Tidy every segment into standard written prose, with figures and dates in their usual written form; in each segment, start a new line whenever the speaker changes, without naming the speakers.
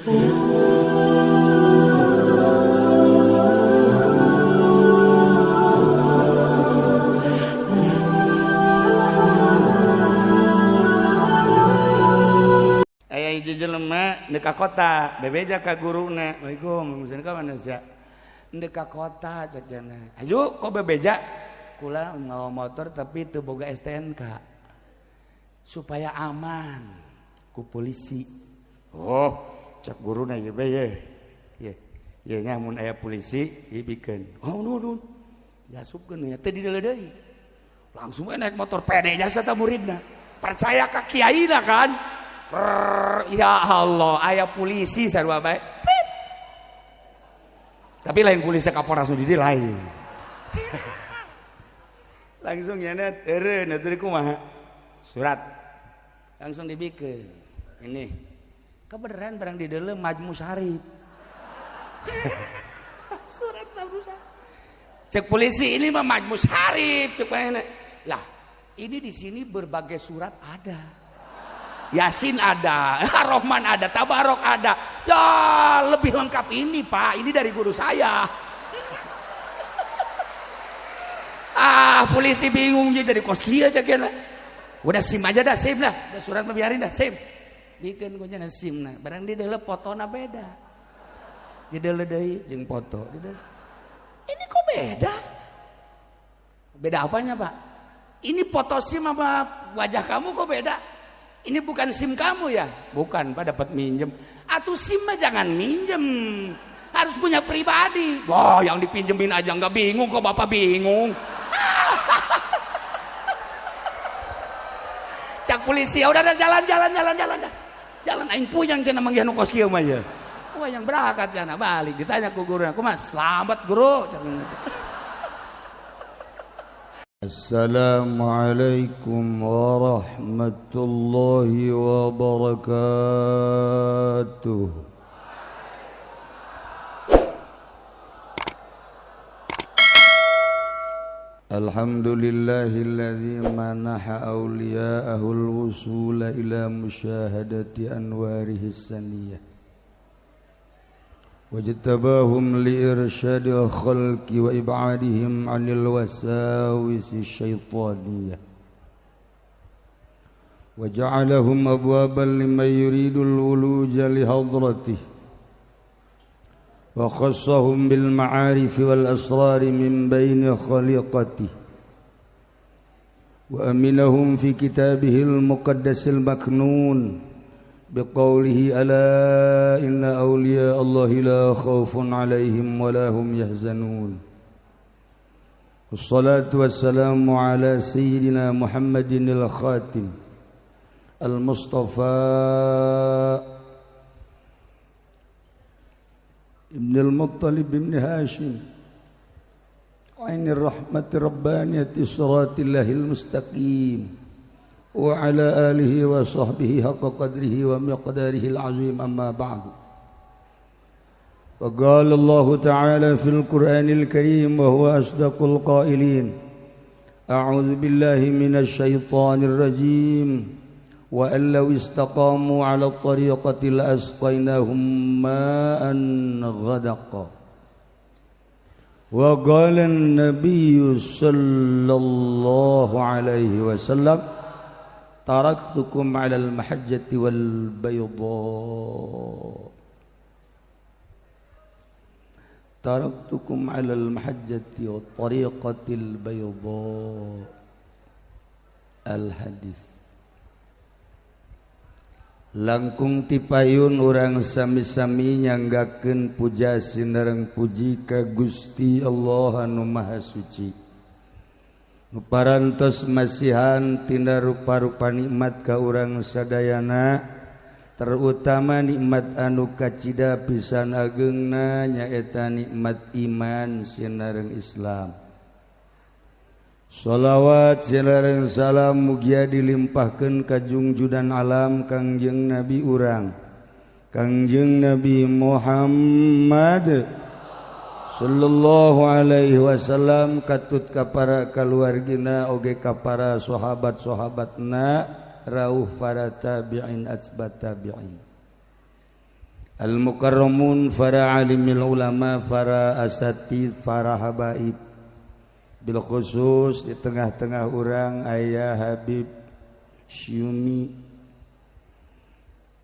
Aya hiji jelema ndek ka kota, bebeja ka guruna. Waalaikum, ka manusia. Ndek ka kota cek jana. Ayo kok bebeja? Kula ngawa motor tapi teu boga STNK. Supaya aman ku polisi. Oh, cek guruna ieu be ye. Ye, ye nya mun aya polisi ieu bikeun. Oh, nuhun. Diasupkeun nya teu dideuleu deui. Langsung we naik motor pede jasa ta muridna. Percaya ka kiaina kan? Rrr, ya Allah, aya polisi sarua bae. Tapi lain polisi Kapolres nu di lain. Langsung nyana eureun atuh kumaha? Surat. Langsung dibikeun. Ini. Kebeneran barang di dalam Majmu Syarif. Surat Majmu Syarif. Cek polisi ini mah Majmu Syarif cek mana? Lah, ini di sini berbagai surat ada. Yasin ada, Ar-Rahman ada, Tabarok ada. Ya, lebih lengkap ini, Pak. Ini dari guru saya. Ah, polisi bingung jadi kos kieu cek kieu. Udah SIM aja dah, SIM lah. Udah surat mah biarin dah, SIM. Bikeun ku nya SIM na. Barang di dalam fotona beda. Di dalam deui jeung foto. Di dalam. Ini kok beda? Beda apanya, Pak? Ini foto SIM sama wajah kamu kok beda? Ini bukan SIM kamu ya? Bukan, Pak, dapat minjem. Atau SIM mah jangan minjem. Harus punya pribadi. Wah, yang dipinjemin aja nggak bingung kok Bapak bingung. Cak polisi, ya udah jalan jalan jalan jalan dah. Jalan aing puyang cenah manggih nu kos kieu mah ya. Wah, yang berangkat jana balik ditanya ku guru, "Kumaha? Selamat guru."
Assalamualaikum warahmatullahi wabarakatuh. Alhamdulillahilladzi manaha awliya'ahu al-wusula ila musyahadati anwarihi saniyah wajtabahum liirsyadil khalqi wa ib'adihim 'anil wasawisi syaitaniyah wa ja'alahum abwaban liman yuridul wuluja li hadratihi wa khassahum bil ma'arif wal asrar min baini khaliqatihi wa aminahum fi kitabihil muqaddasil maknun biqaulihi ala inna awliya Allahi la khaufun alaihim wa la hum yahzanun. Wassalatu wassalamu ala sayyidina Muhammadin al-khatim al-mustafa ibn al-Muttalib ibn Hashim ainir rahmati rabbaniyati siratil mustaqim wa ala alihi wa sahbihi haqqa qadrihi wa miqdarihi al-azim, amma ba'du. Wa qala Allah ta'ala fil Qur'anil Karim wa huwa asdaqul qailin, a'udzu billahi minasy syaithanir rajim, wa an law istaqamu 'ala at-tariqati la asqaynahum ma'an ghadaqa. Wa qala an-nabiyyu sallallahu alaihi wasallam, taraktukum 'ala al-mahajjati wal bayda. Taraktukum 'ala al-mahajjati wat tariqatil bayda. Al-hadis. Langkung tipayun urang sami-sami nyanggakeun puja sinareng puji ka Gusti Allah anu Maha Suci. Nu parantos masihan tina rupa-rupa nikmat ka urang sadayana, terutama nikmat anu kacida pisan ageungna nyaeta nikmat iman sinareng Islam. Shalawat sinareng salam mugia dilimpahkeun ka jungjudan alam Kangjeng Nabi urang, Kangjeng Nabi Muhammad sallallahu alaihi wasallam, katut ka para kaluargina oge ka para sahabat-sahabatna rauh para tabi'in atsbat tabi'in. Al-mukarramun, para alimil ulama, para asatid, para habaib. Bil khusus di tengah-tengah urang ayah Habib Syumi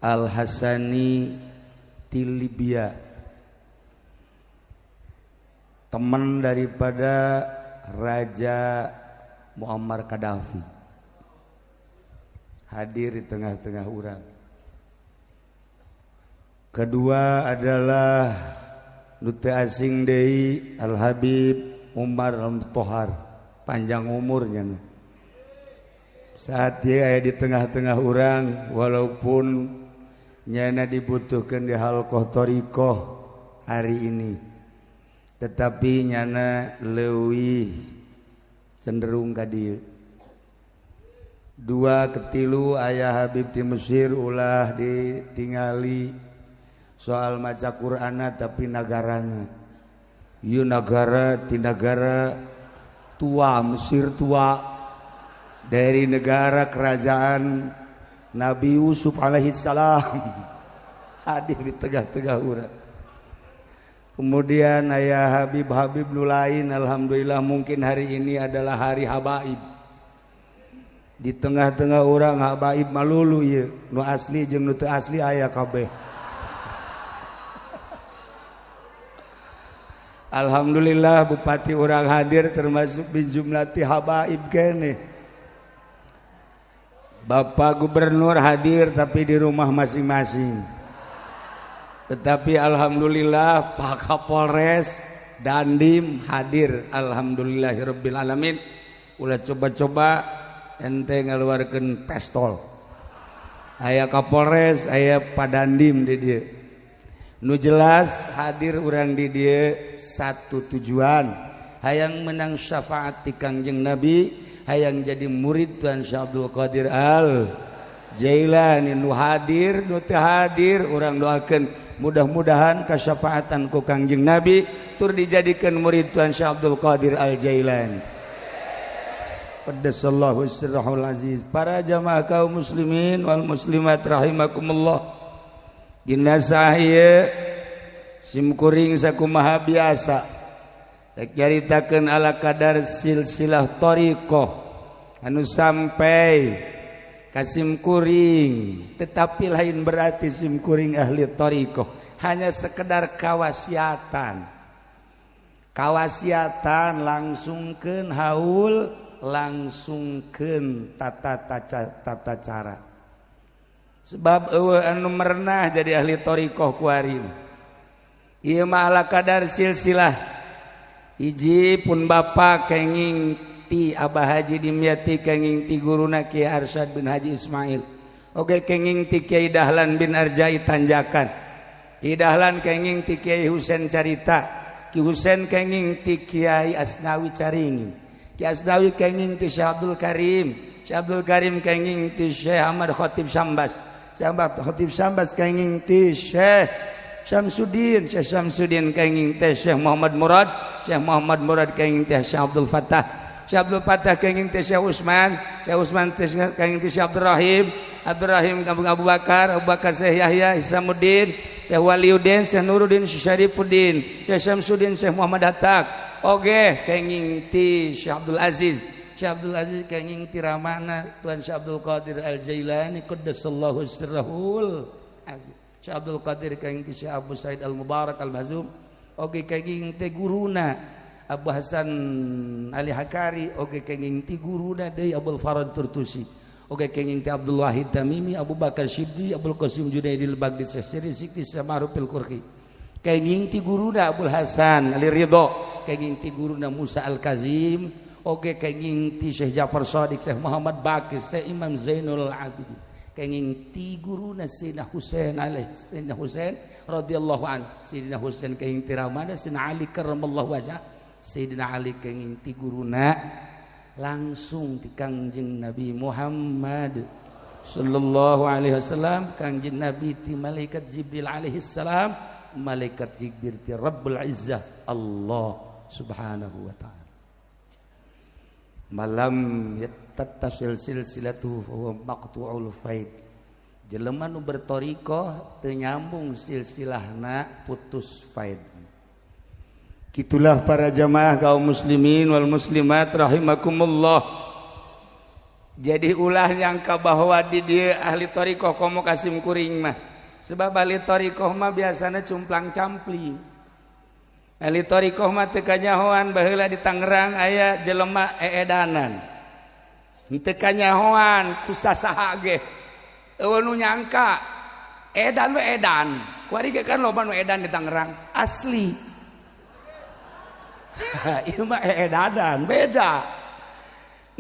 Al-Hasani di Libya, teman daripada Raja Muammar Gaddafi, hadir di tengah-tengah urang. Kedua adalah duta asing deui Al Habib Umar Al-Tohar, panjang umurnya. Saat dia aya di tengah-tengah urang, walaupun nyana dibutuhkan di halqah thariqah hari ini, tetapi nyana leuwih cenderung ka dieu. Dua ketilu ayah Habib di Mesir ulah ditingali soal maca Qur'ana tapi nagarana. Ieu nagara ti nagara tua, Mesir tua, dari negara kerajaan Nabi Yusuf alaihi salam hadir di tengah-tengah urang. Kemudian ayah Habib-habib nu lain, alhamdulillah mungkin hari ini adalah hari habaib. Di tengah-tengah urang habaib malulu ieu, nu asli jeung nu teu asli aya kabeh. Alhamdulillah bupati urang hadir termasuk bin jumlati habaib keneh. Bapak gubernur hadir tapi di rumah masing-masing. Tetapi alhamdulillah Pak Kapolres Dandim hadir, alhamdulillahirabbil alamin. Ulah coba-coba ente ngaluarkeun pestol. Aya Kapolres, aya Pak Dandim di dieu. Nu jelas hadir urang di dieu satu tujuan, hayang menang syafaat ti Kangjeng Nabi, hayang jadi murid Tuhan Syekh Abdul Qadir Al Jailani. Nu hadir nu teu hadir urang doakeun mudah-mudahan kasyafaatan ku Kangjeng Nabi tur dijadikeun murid Tuhan Syekh Abdul Qadir Al Jailani. Qaddasallahu sirrahul aziz. Para jamaah kaum muslimin wal muslimat rahimakumullah. Dina saha simkuring sakumaha biasa rek nyaritakeun ala kadar silsilah thariqah anu sampai ka simkuring, tetapi lain berarti simkuring ahli thariqah, hanya sekedar kawasiatan. Kawasiatan langsungkeun haul, langsungkeun tata cara. Sebab eueuh anu merenah jadi ahli thariqah kuari. Ieu mah ala kadar silsilah. Hiji pun bapa kenging ti Abah Haji Dimyati, kenging ti guruna Kiai Arsyad bin Haji Ismail. Oge kenging ti Kiai Dahlan bin Arjai Tanjakan. Kiai Dahlan kenging ti Kiai Husein Carita. Ki Husein kenging ti Kiai Asnawi Caringin. Ki Asnawi kenging ti Syekh Abdul Karim. Syekh Abdul Karim kenging ti Syekh Ahmad Khatib Sambas. Syekh Ahmad Khatib Sambas kenging ti Syekh Syamsuddin. Syekh Syamsuddin kenging teh Syekh Muhammad Murad. Syekh Muhammad Murad kenging teh Syekh Abdul Fattah. Syekh Abdul Fattah kenging teh Syekh Usman. Syekh Usman kenging teh Syekh Abdul Rahim. Abdul Rahim Abu Bakar. Abu Bakar Syekh Yahya Isamuddin, Syekh Waliuddin, Syekh Nuruddin, Syekh Syarifuddin, Syekh Syamsuddin, Syekh Muhammad Hatta. Oge kenging ti Syekh Abdul Aziz. Syekh Abdul Aziz kenging ti ramana Tuhan Syekh Abdul Qadir Al Jailani qaddasallahu sirrahul aziz. Syekh Abdul Qadir kenging ti Syekh Abu Said Al Mubarak Al Mazum. Oge kenging ti guruna Abu Hasan Ali Hakari. Oge kenging ti guruna deui Abdul Farad Turtusi. Oge kenging ti Abdul Wahid Tamimi, Abu Bakar Shibli, Abdul Qasim Junaidil Baghdadi, Syekh Sikti Samarupil Qurki. Kenging ti guruna Abdul Hasan Ali Ridho, kenging ti guruna Musa Al Kazim. Oge kenging ti Syekh Ja'far Shadiq, Syekh Muhammad Baqir, Syekh Imam Zainul Abidin. Kenging ti guruna Sayyidina Husain alaihi, Sayyidina Husain radhiyallahu an. Sayyidina Husain kenging ti ramana Sayyidina Ali karramallahu wajah. Sayyidina Ali kenging ti guruna langsung ti Kangjeng Nabi Muhammad sallallahu alaihi wasallam. Kangjeng Nabi ti malaikat Jibril alaihi salam, malaikat Jibril ti Rabbul Izzah Allah subhanahu wa ta'ala. Malam yattasil silsilatuhu fa huwa maqtu'ul faid.
Jelema nu bertorikoh teu nyambung silsilahna putus faid. Gitulah para jamaah kaum muslimin wal muslimat rahimakumullah. Jadi ulah nyangka bahwa di dia ahli torikoh komo kasim kuring mah. Sebab ahli torikoh mah biasanya cumplang campling. Ahli torikoh mah teu kanyahoan baheula di Tangerang aya jelema eedanan. Teu kanyahoan ku sasaha ge. Eueuh nu nyangka edan we edan. Kuari ge kan loba nu edan di Tangerang asli. Ieu mah eedanan beda.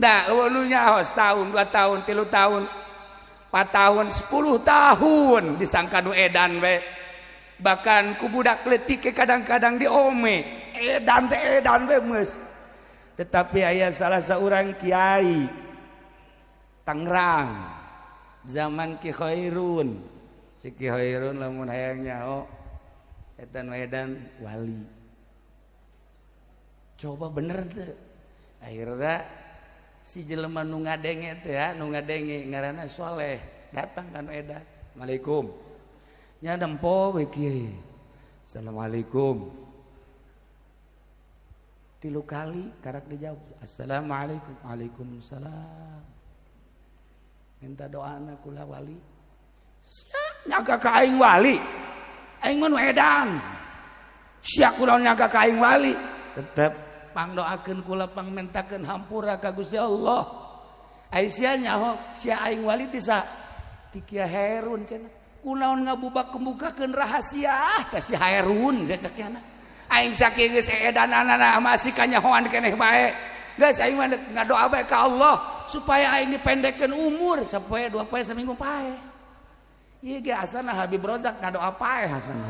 Nah, eueuh nu nyaho setahun, 2 tahun, 3 tahun, 4 tahun, 10 tahun disangka nu edan we. Bahkan ku budak leutik kadang-kadang diome, edan teh edan we geus. Tetapi aya salah seorang kiai Tangerang zaman Ki Khairun. Si Ki Khairun lamun hayang nyaho eta nu edan wali. Coba bener teu. Akhirna si jelema nu ngadenge teh ya, nu ngadenge ngaranna Soleh, datang ka nu edan. Assalamualaikum. Nya nempo we kieu. Assalamualaikum. 3 kali karak dijawab. Assalamualaikum. Waalaikumsalam. Minta doana kula wali. Sia nyaga ka aing wali. Aing mah nu edan. Sia kula nyaga ka aing wali. Tetep pangdoakeun kula pangmentakeun hampura ka Gusti Allah. Ai sia nyaho sia aing wali ti sa? Ti Kiai Hairun cenah. Kunaon ngabubak kemukakeun rahasia ka si Hairun cek kiana. Aing sakieu geus edananana masih kanyahoan keneh bae. Geus aing mah ngadoa bae ka Allah supaya aing dipendekkeun umur sapoe 2 poe saminggu pae. Ieu ge asana Habib Rozak ngadoa pae hasana.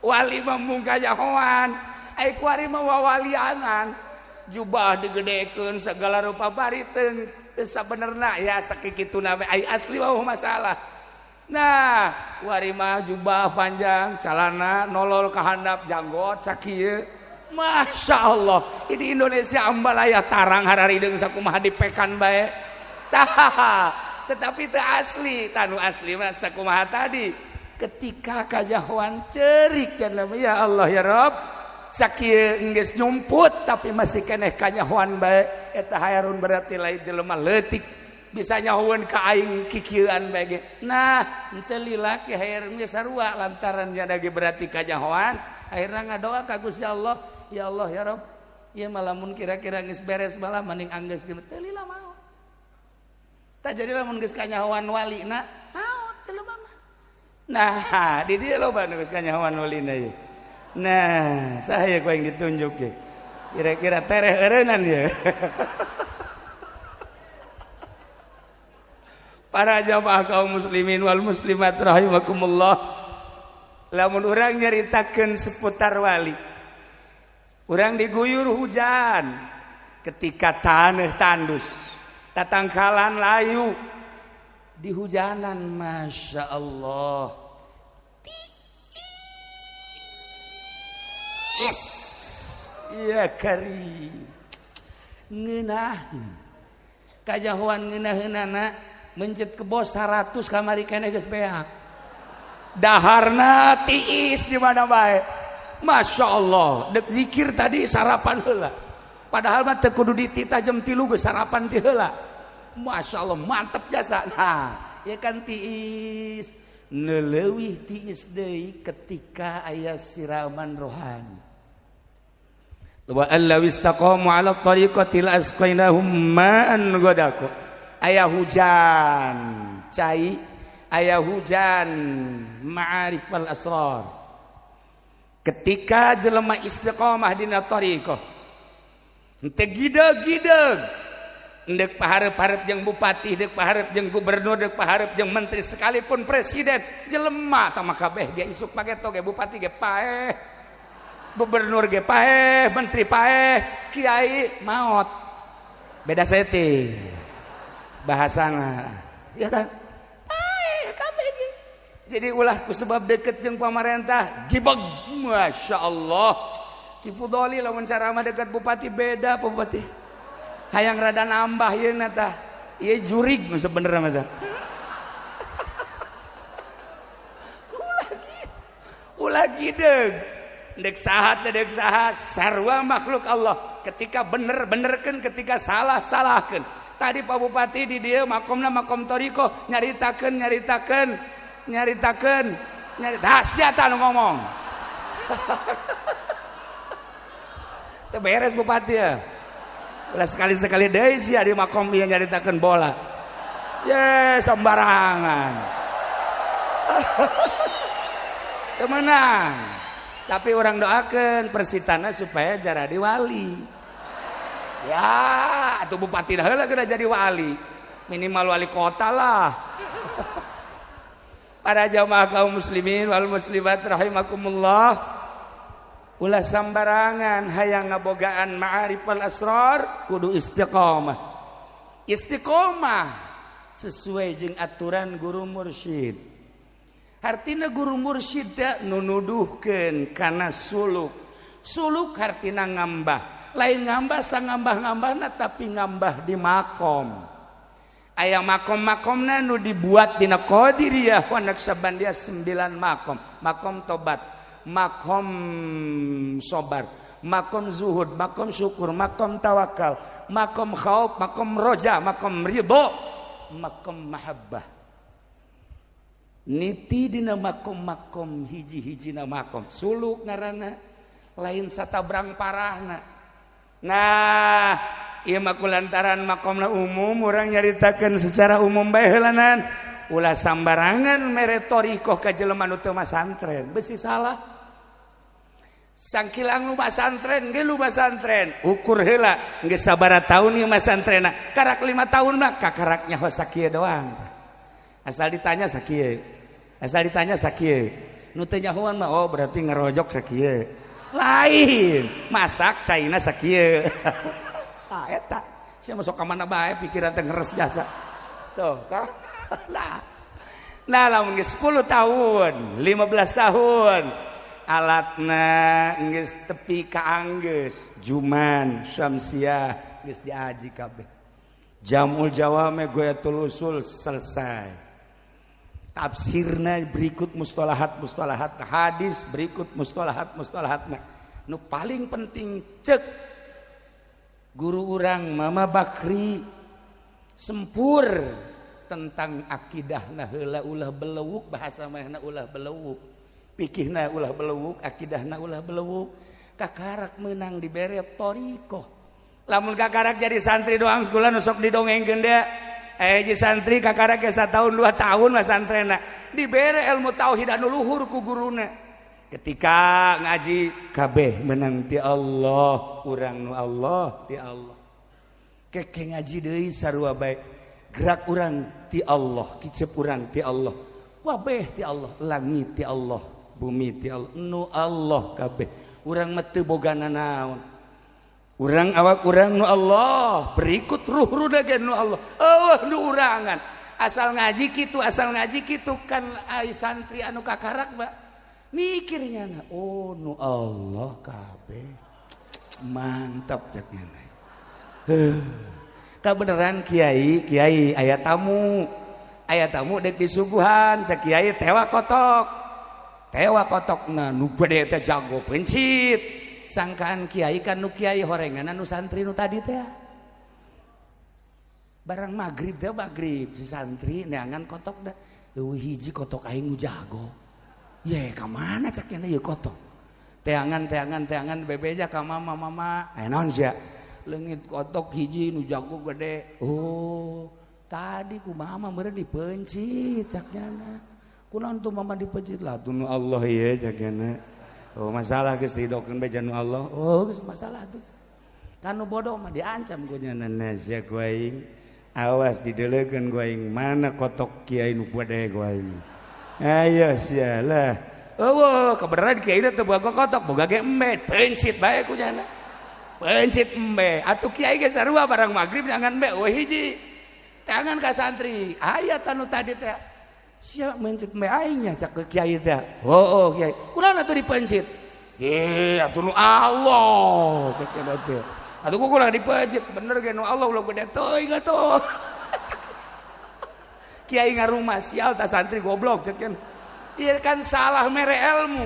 Wali mah mung kanyahoan, ai kuari mah wawalianan. Jubah digedekeun segala rupa bari teu sabenerna ya sakikituna we ai asli mah masalah. Nah, kuari mah jubah panjang, calana nolol ka handap janggot sakieu. Masya Allah, ini Indonesia ambalaya tarang hararideung sakumaha dipekan bae. Tah, tetapi teu asli, tanu asli mah sakumaha tadi. Ketika kanyahoan cerik kan ya Allah ya Rob, sakieu geus nyumput tapi masih keneh kanyahoan bae eta Hairun berarti lain jelema leutik bisa nyahoeun ka aing kikieuan bae ge. Nah, henteu lila ki Hairun ge sarua lantaran nya ge berarti kanyahoan akhirna ngadoa ka Gusti Allah, ya Allah ya Rob, ieu mah lamun kira-kira geus beres malah mending anggeus ge teu lila maot. Tah jadi lamun geus kanyahoan walina maot jelema mah. Nah, di dieu loba nu geus kanyahoan walina ieu. Nah, saya ku yang ditunjuk ye. Kira-kira tereh eureunnan ye. Para jamaah kaum muslimin wal muslimat rahimakumullah. Lamun urang nyaritakeun seputar wali. Urang diguyur hujan ketika taneuh tandus, tatangkalan layu di hujanan, Masya Allah. Iya kari ngeunah kajahoan ngeunaheunana mencet kebo 100 kamari keneh geus beak daharna tiis di mana bae. Masya Allah, dek zikir tadi sarapan heula padahal mah teu kudu dititah jam 3 geus sarapan ti heula. Masya Allah mantep jasa. Nah ya kan tiis neleuwih tiis deui ketika aya siraman rohani. Wa allaw istaqamu ala tariqati la asqainahum ma'an ghadaqa. Aya hujan cai, aya hujan ma'arif wal asrar. Ketika jelema istiqamah dina tariqah henteu gideg-gideg, ndek paharep-harep jeung bupati, ndek paharep jeung gubernur, ndek paharep jeung menteri sekalipun presiden, jelema tah mah kabeh ge isuk pageto ge bupati ge paeh, gubernur ge paeh, menteri paeh, kiai maot. Beda seti bahasana, ya kan? Paeh kabeh ge. Jadi ulah ku sebab deket jeung pamarentah gibeg, Masya Allah. Ki Fudoli lamun ceramah dekat bupati beda bupati. Hayang rada nambah ieu na tah. Ieu jurig nu sebenerna mah tah. Ulah gideg. Dek saha teh dek saha sarua makhluk Allah. Ketika bener benerkeun, ketika salah salahkeun. Tadi Pak Bupati di dieu makomna makom thoriqoh nyaritakeun nyaritakeun nyaritakeun nyari sia tah nu ngomong. Teu beres bupati ya. Ulah sekali-sekali deui sia di makom ieu nyaritakeun bola. Ye sembarangan. Teu meunang. Tapi orang doakan Persitana supaya jadi wali. Ya, atau bupati dah heula kena jadi wali. Minimal wali kota lah. Para jamaah kaum muslimin wal muslimat rahimakumullah. Ulah sambarangan hayang ngabogaan ma'arif wal asrar kudu istiqomah. Istiqomah sesuai jeung aturan guru mursyid. Hartina guru mursyid teh nu nuduhkeun kana suluk. Suluk hartina ngambah. Lain ngambah sangambah-ngambahna tapi ngambah di makom. Aya makom-makomna nu dibuat dina Qadiriyah wa Naqsyabandiyah 9 makom. Makom tobat, makom sobar, makom zuhud, makom syukur, makom tawakal, makom khauf, makom roja, makom ridho, makom mahabbah. Niti dina makom-makom hiji-hijina makom suluk ngaranna lain satabrang parahna. Nah, ieu mah kulantaran makomna umum urang nyaritakeun secara umum bae heulanan. Ulah sambarangan mere thoriqoh ka jelema nu teu masantren, besi salah. Sangkilang nu masantren ge nu masantren, ukur heula geus sabaraha taun ieu masantrena. Karak 5 tahun mah kakarak nyaho sakieu doang. Asal ditanya sakieu. Asal ditanya sakieu. Nu teu nyahoan mah oh berarti ngerojok sakieu. Lain, masak caina sakieu. Tah eta. Sia masuk ka mana bae pikiran teh ngeres jasa. Tuh, kan. Nah, lamun geus 10 tahun, 15 tahun alatna geus tepi ka anggeus, juman, syamsiah geus diaji kabeh. Jamul jawame goyatul usul selesai. Tafsirna berikut mustalahat mustalahat, hadis berikut mustalahat mustalahatna. Nu paling penting cek guru urang Mama Bakri sempur tentang akidahna heula ulah belewuk, bahasa mahna ulah belewuk, pikihna ulah belewuk, akidahna ulah belewuk. Kakarak menang dibere thoriqoh. Lamun kakarak jadi santri doang kula nu sok didongengkeun deui. Jadi santri kakarak ge 1 tahun 2 tahun mah santrena dibere ilmu tauhid anu luhur ku guruna. Ketika ngaji kabeh menang ti Allah, urang nu Allah ti Allah. Keke ngaji deui sarua bae. Gerak urang ti Allah, kicep urang ti Allah. Wabeh ti Allah, langit ti Allah, bumi ti Allah, nu Allah kabeh. Urang mah teu boga nanaon. Urang awak urang nu Allah, berikut ruh-ruh ge nu Allah. Eueuh nu urangan. Asal ngaji kitu, asal ngaji kitu kan ai santri anu kakarak ba. Mikirnya na, oh nu Allah kabeh. Mantap cek nya. Heuh. Kabeneran kiai, kiai aya tamu. Aya tamu dek disuguhan cek kiai tewa kotok. Tewa kotokna nu gede teh jago pencit. Sangkaan kiai kan nu kiai horengan nu santri nu tadi teh. Barang magrib teh magrib si santri neangan kotok dah. Eueuh hiji kotok aing nu jago. Ye ka mana cek nya ieu kotok. Teangan teangan teangan bebeja ka mama mama. Eh naon sia? Leungit kotok hiji nu jago gede. Oh, tadi ku mama meureun dipencit cak nyana. Kunaon tuh mama dipencit lah tuh nu Allah ieu cak nyana. Oh masalah geus didokeun bae janu Allah. Oh geus masalah tuh. Kanu bodoh mah diancam ku nyana sia ku aing. Awas dideleukeun ku aing mana kotok kiai nu gede ku aing. Ayo sia lah. Eueuh kebenaran kiai teh boga kotok boga ge embe pencit bae ku nyana. Pencit embe atuh kiai ge sarua barang magrib jangan embe eueuh hiji. Tangan ka santri. Aya tanu tadi teh. Sia mencit embe aing nya cak kiai teh. Oh, kiai. Kunaon atuh dipencit? Atuh nu Allah cek teh. Atuh ku kula dipejit bener ge nu Allah ulah gede teuing atuh. Kiai ngarumah sial ta santri goblok cek. Ieu kan salah mere ilmu.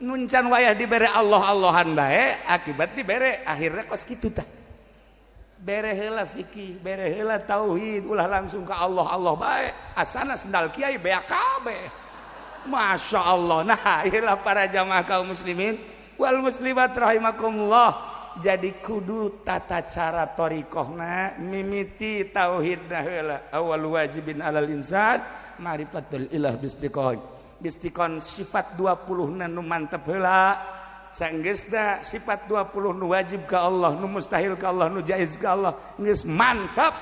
Nuncan wayah dibere Allah-Allahan bae akibat dibere akhirnya kos kitu tah. Bere heula fikih, bere heula tauhid, ulah langsung ke Allah Allah bae. Asana sendal kiai beak kabeh. Masya Allah. Nah, iyalah para jamaah kaum muslimin wal muslimat rahimakumullah. Jadi kudu tata cara thariqahna mimiti tauhidna heula. Awal wajibin alal insan ma'rifatul ilah bistiqon. Bistiqon sifat 20 nu mantep heula. Sanggeusna sifat 20 nu wajib ka Allah, nu mustahil ka Allah, nu jaiz ka Allah, geus mantap.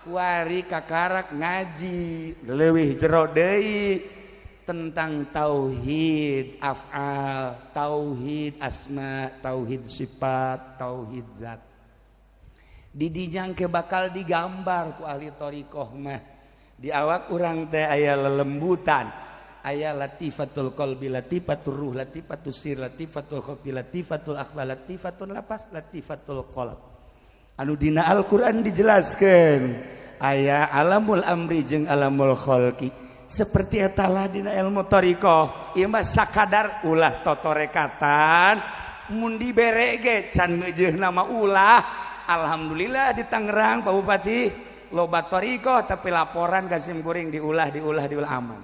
Kuari kakarak ngaji leuwih jero deui tentang tauhid af'al, tauhid asma, tauhid sifat, tauhid zat. Didinya ke bakal digambar ku ahli thariqah mah. Di awak urang teh aya lelembutan, aya latifatul qalbi, latifatul ruh, latifatul sir, latifatul khafi, latifatul akhfa, latifatul lapas, latifatul qalb. Anu dina Al-Qur'an dijelaskeun aya alamul amri jeung alamul khalqi. Seperti etalah dina ilmu thariqah ieu mah sakadar ulah totorekatan mun dibere ge can ngeujeuna mah ulah. Alhamdulillah di Tangerang Pak Bupati loba thariqah tapi laporan ka sim kuring diulah diulah diulah aman.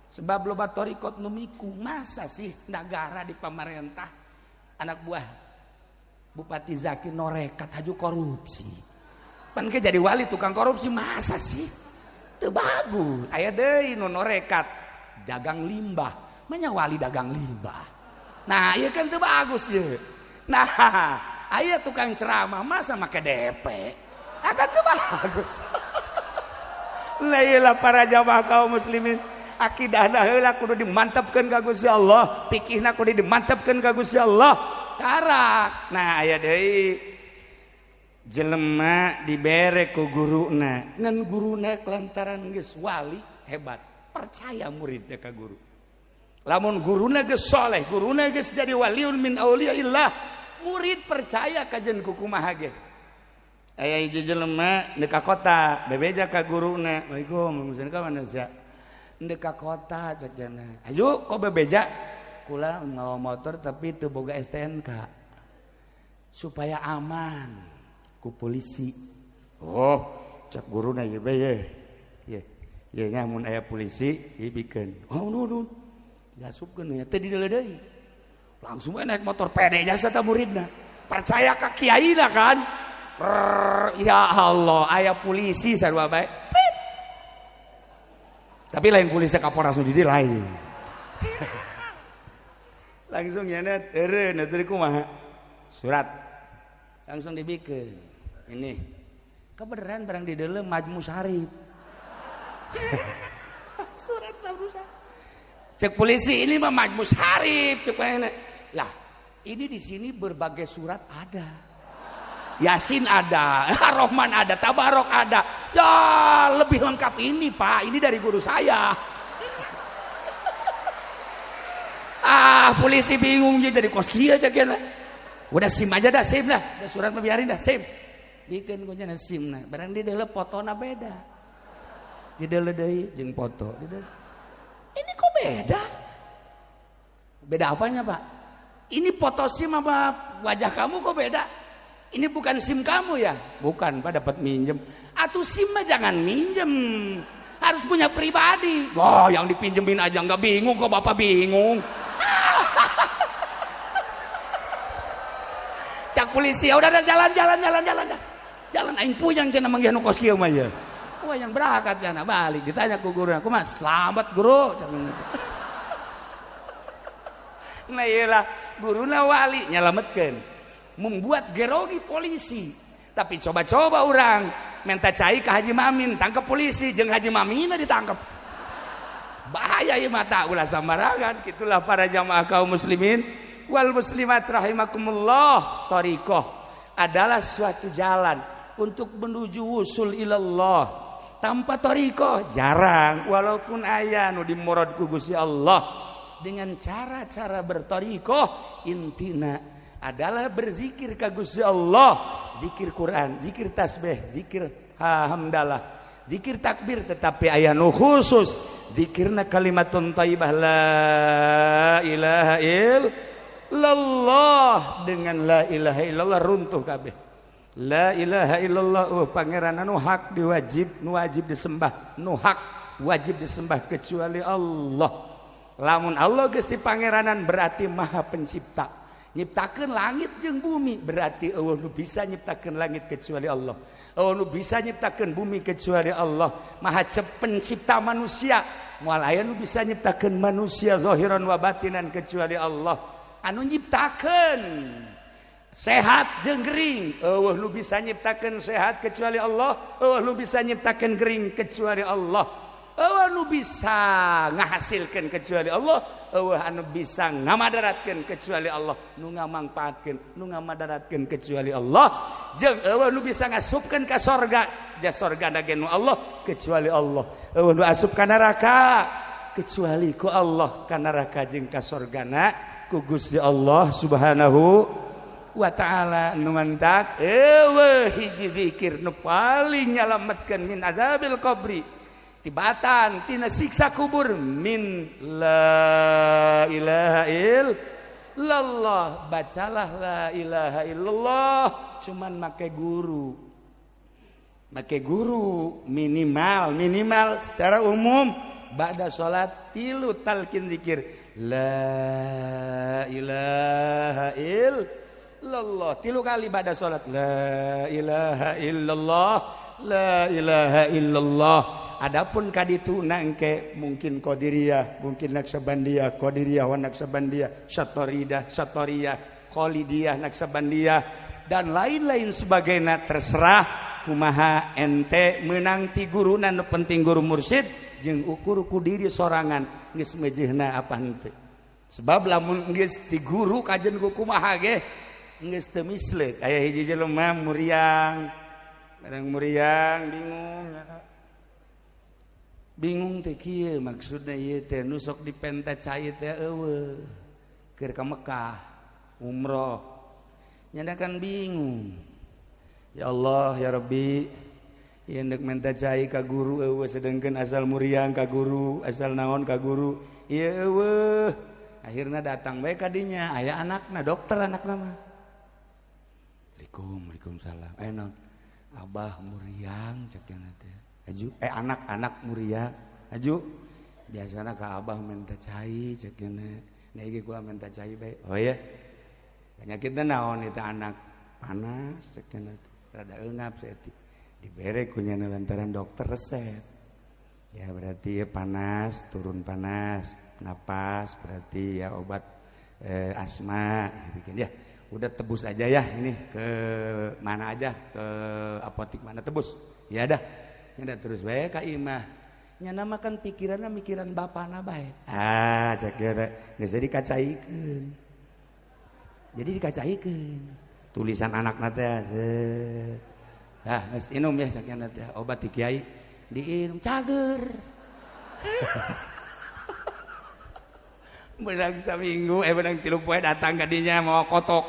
Sebab loba thariqah nu miku masa sih negara di pamarentah anak buah Bupati Zaki norekat haju korupsi. Pan ke jadi wali tukang korupsi masa sih? Teu bagus. Aya deui nu norekat dagang limbah. Manya wali dagang limbah. Nah, ieu kan teu bagus ye. Nah, aya tukang ceramah masa make DP. Akan teu bagus. Lah para jamaah kaum muslimin, akidahna heula kudu dimantapkeun ka Gusti Allah, fikihna kudu dimantapkeun ka Gusti Allah. Karak. Nah, aya deui jelema dibere ku guruna, ngan guruna lantaran geus wali hebat, percaya muridna ka guru. Lamun guruna geus soleh, guruna geus jadi waliun min auliyaillah, murid percaya ka jeung kumaha ge. Aya hiji jelema deuk ka kota, bebeja ka guruna, "Waalaikum, ka mana sia?" Deuk ka kota cek jana. "Ayo kok bebeja?" Kula mawa motor tapi teu boga STNK. Supaya aman ku polisi. Oh, cek guruna ieu bae ye. Ye, ye nya mun aya polisi ieu bikeun. Oh, nuhun. Diasupkeun nya teu dideuleu deui. Langsung we naik motor pede jasa ta muridna. Percaya ka kiaina kan? Prrr, ya Allah, aya polisi sarua bae. Pit. Tapi lain polisi Kapolres nu di lain. Langsung nyana eureun atuh kumaha? Surat. Langsung dibikeun. Ini. Kebeneran barang di dalam Majmu Syarif. Surat Majmu Syarif. Cek polisi ini mah Majmu Syarif cek mana? Lah, ini di sini berbagai surat ada. Yasin ada, Ar-Rahman ada, Tabarok ada. Ya, lebih lengkap ini, Pak. Ini dari guru saya. Ah, polisi bingung jadi kos kieu cek kieu. Udah SIM aja dah, SIM dah. Udah surat mah biarin dah, SIM. Bikeun ku nya SIM na. Barang di deuleu fotona beda. Di deuleu deui jeung foto. Di deuleu. Ini kok beda? Beda apanya, Pak? Ini foto SIM apa wajah kamu kok beda? Ini bukan SIM kamu ya? Bukan, Pak, dapat minjem. Atuh SIM mah jangan minjem. Harus punya pribadi. Wah, yang dipinjemin aja nggak bingung kok Bapak bingung. Cak polisi, ya udah jalan jalan jalan jalan dah. Jalan aing puyang cenah manggih nu kos kieu mah ye. Wah, yang berangkat cenah balik ditanya ku guru, "Aku Mas, selamat guru." Nah, iyalah guruna wali nyelametkeun. Membuat gerogi polisi. Tapi coba-coba orang minta cai ke Haji Mamin, tangkap polisi, jeung Haji Mamina ditangkap. Bahaya ieu mata ulah sambarangan. Kitulah para jamaah kaum muslimin wal muslimat rahimakumullah. Thariqah adalah suatu jalan untuk menuju wusul ilallah. Tanpa thariqah jarang, walaupun aya nu dimurad ku Gusti Allah. Dengan cara-cara berthariqah intina Adalah berzikir ka Gusti Allah, zikir Quran, zikir tasbih, zikir hamdalah, zikir takbir, tetapi aya nu khusus zikirna kalimatun thayyibah la ilaha illallah. Dengan la ilaha illallah runtuh kabeh. La ilaha illallah, pangeran anu hak diwajib, nu wajib disembah, nu hak wajib disembah kecuali Allah. Lamun Allah geus dipangeranan berarti maha pencipta, nyiptakeun langit jeung bumi, berarti eueuh nu bisa nyiptakeun langit kecuali Allah, eueuh nu bisa nyiptakeun bumi kecuali Allah. Maha pencipta manusia, moal aya nu bisa nyiptakeun manusia zahiran wa batinan kecuali Allah. Anu nyiptakeun sehat jeung gering, eueuh nu bisa nyiptakeun sehat kecuali Allah, eueuh nu bisa nyiptakeun gering kecuali Allah, eueuh nu bisa ngahasilkeun kecuali Allah, eueuh anu bisa ngamadaratkeun kecuali Allah, nu ngamangpaatkeun, nu ngamadaratkeun kecuali Allah, jeung eueuh nu bisa ngasupkeun ka sorga, ja sorgana ge nu Allah kecuali Allah, eueuh nu asup ka neraka kecuali ku Allah, ka neraka jeung ka sorgana ku Gusti Allah Subhanahu wa ta'ala. Nu mantak eueuh hiji zikir nu paling nyalametkeun min azabil qabri, tibatan tina siksa kubur, min la ilaha illallah. Bacalah la ilaha illallah cuman make guru, make guru minimal, minimal secara umum ba'da salat tilu talqin zikir la ilaha illallah tilu kali ba'da salat la ilaha illallah, la ilaha illallah. Adapun kaditu nangke mungkin Qadiriyah, mungkin Naksabandiyah, Qadiriyah wa Naksabandiyah, Satorida, Satoriyah, Khalidiyah, Naksabandiyah, dan lain-lain sebagainya, terserah kumaha ente menang ti guruna, nu penting guru mursyid jeung ukur ku diri sorangan geus mejehna apa henteu. Sebab lamun geus ti guru kajen ku kumaha ge geus teu misleuk. Aya hiji jelema muriang, kadang muriang bingung. Bingung teh kieu maksudna ieu teh nu sok dipenta cai teh eueuh keur ka Mekah umroh nyana kan bingung. Ya Allah ya Rabbi, ieu ndek menta cai ka guru eueuh, sedengkeun asal muriang ka guru, asal naon ka guru ieu eueuh. Akhirna datang bae ka dinya aya anakna dokter, anakna mah. Assalamualaikum, waalaikumsalam. Eh naon? Abah muriang cek nya teh. Aju, anak-anak muria, aju biasana ka abah minta cai cek nya. Nah iki gua minta cai bae. Oh iya. Penyakitna naon eta anak? Panas cek nya. Rada eungap saeutik. Dibere ku nya lantaran dokter resep. Ya berarti ya panas, turun panas, napas berarti ya obat asma bikin ya. Udah tebus aja ya ini ke mana aja, ke apotik mana tebus. Ya dah. Nyana terus bae ka imah. Nyana makan pikiranna mikiran bapana bae. Ah, cek dia geus jadi kacaikeun. Jadi dikacaikeun. Tulisan anakna teh. Ah, geus inum ya cek nya teh obat ti kiai. Diinum cager. Beunang saminggu, beunang 3 poe datang ka dinya mau kotok.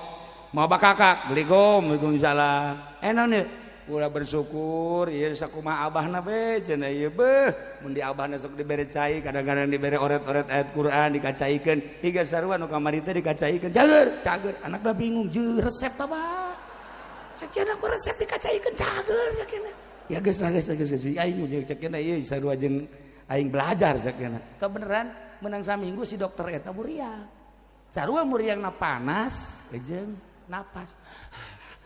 Mau bakakak, Assalamualaikum, waalaikumsalam. Naon ieu? Ulah bersyukur ieu sakumaha abahna be cenah ieu beuh mun di abahna sok dibere cai, kadang-kadang dibere oret-oret ayat Quran dikacaikeun hingga sarua nu kamari teh dikacaikeun cager cager. Anakna bingung jeung resep tah bah sakieu ku resep dikacaikeun cager sakieu ya geus lah geus geus aing jeung sakieu ieu sarua jeung aing belajar sakieu kebeneran menang saminggu si dokter eta muriang sarua muriangna panas jeung napas.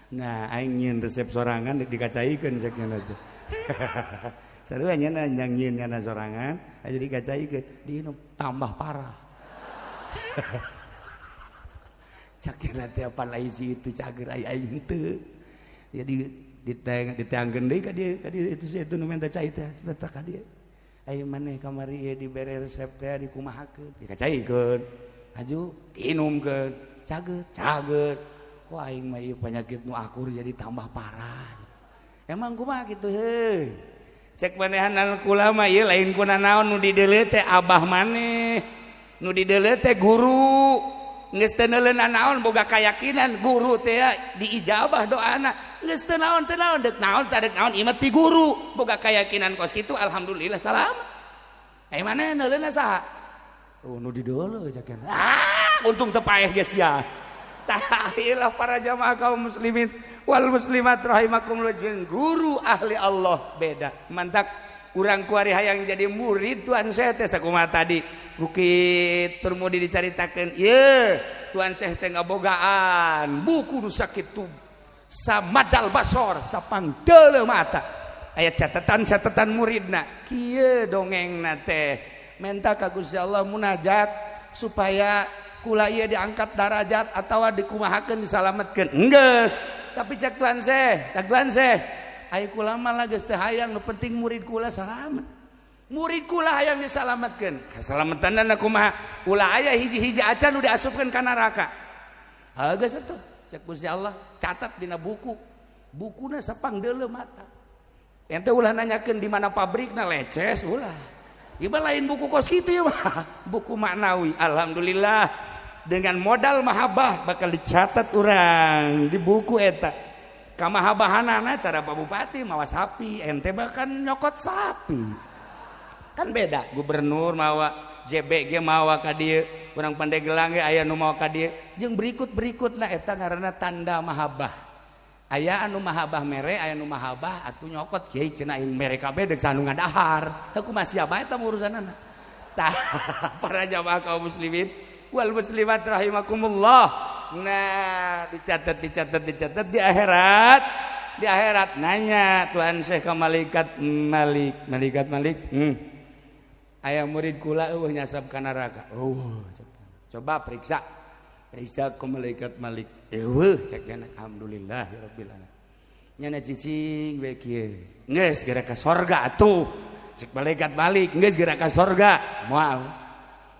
Nah, aing nyieun resep sorangan dikacaikeun cek nya teh. Sarua nya nyieun nyana sorangan aja dikacaikeun, diinum tambah parah. Cak nya teh apan ai si itu cager ai aing teu. Jadi ditanggeun deui ka dieu itu si itu nu menta cai teh letak ka dieu. Ai maneh kamari ieu dibere resep teh dikumahakeun, dikacaikeun. Aju diinumkeun, cager, cager. Kok aing mah ieu penyakit nu akur jadi tambah parah. Emang kumaha kitu heuh. Cek manehanan kula mah ieu lain kuna naon nu dideuleu teh abah maneh. Nu dideuleu teh guru. Geus teu neuleuna naon boga keyakinan guru teh diijabah doana. Geus teu naon teu naon deuk naon teh deuk naon ieu mah ti guru. Boga keyakinan kos kitu alhamdulillah salamat. Eh mana neuleuna saha? Oh nu di deuleu cakeun. Ah, untung teu paeh geus sia. Tah ilah para jamaah kaum muslimin wal muslimat rahimakumullah jeung guru ahli Allah beda. Mantak urang kuari hayang jadi murid Tuan Syekh teh sakumaha tadi Bukit Turmudi dicaritakeun ieu Tuan Syekh teh ngabogaan buku nu sakitu samadal basor sapangdeuleu mata aya catatan-catatan muridna kieu dongengna teh menta ka Gusti Allah munajat supaya kula ieu diangkat darajat atawa dikumahakeun disalametkeun enggeus tapi cek Tuan Syekh cek Tuan Syekh aya kula mah lah geus teu hayang nu penting murid kula salamet murid kula hayang disalametkeun kasalametanna kumaha ulah aya hiji-hiji acan nu diasupkeun ka neraka geus atuh cek Gusti Allah catat dina buku bukuna sapangdeuleu mata ente ulah nanyakeun di mana pabrikna leces ulah ieu mah lain buku kos kitu ieu mah buku maknawi alhamdulillah dengan modal mahabbah bakal dicatat urang di buku eta kamahabahanana cara Pak Bupati mawa sapi ente bahkan nyokot sapi kan beda gubernur mawa JBG mawa ka dieu urang Pandeglang ge aya nu mawa ka dieu jeung berikut-berikutna eta ngaranna tanda mahabbah aya anu mahabbah mere aya nu mahabbah atuh nyokot kiai cenah aing mere kabeh deuk sanu ngadahar heuh kumaha sia bae eta urusanana tah para jamaah kaum muslimin wal muslimat rahimakumullah. Nah dicatat dicatat dicatat di akhirat nanya Tuhan Syekh ke malaikat Malik malaikat Malik aya murid kula eueuh nyasab ka neraka coba periksa periksa ke malaikat Malik eueuh cek nya alhamdulillah rabbil alamin nyana cicing we kieu geus geura ka sorga atuh cek malaikat Malik geus geura ka sorga moal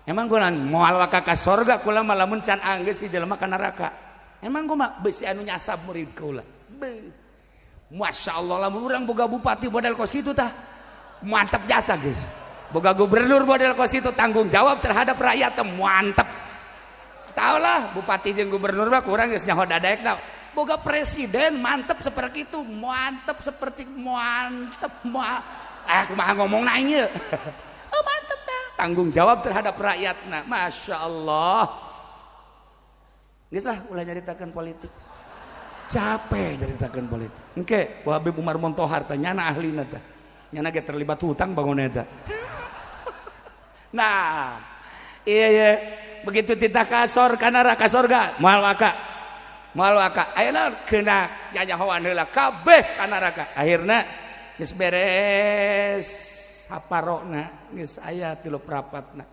emang kula moal waka ka sorga kula mah lamun can anggeus si jelema ka neraka emang kumaha beusi anu nyasab murid kula beuh Masya Allah lamun urang boga bupati model kos kitu tah mantep jasa geus boga gubernur model kos kitu tanggung jawab terhadap rakyat teh mantep tahulah bupati jeung gubernur mah kurang geus nyaho dadaekna boga presiden mantep seperti itu mantep seperti mantep kumaha ngomongna aing ieu oh mantep tah tanggung jawab terhadap rakyatna Masya Allah geus lah ulah nyaritakeun politik capek nyaritakeun politik engke ku Habib Umar Montohar teh nyana ahlina teh nyana ge terlibat hutang bangun eta nah iya iya begitu titah kasor ka neraka sorga moal waka ayeuna kena nyanyahoan heula kabeh ka neraka akhirna geus beres haparona geus aya tilu prapatna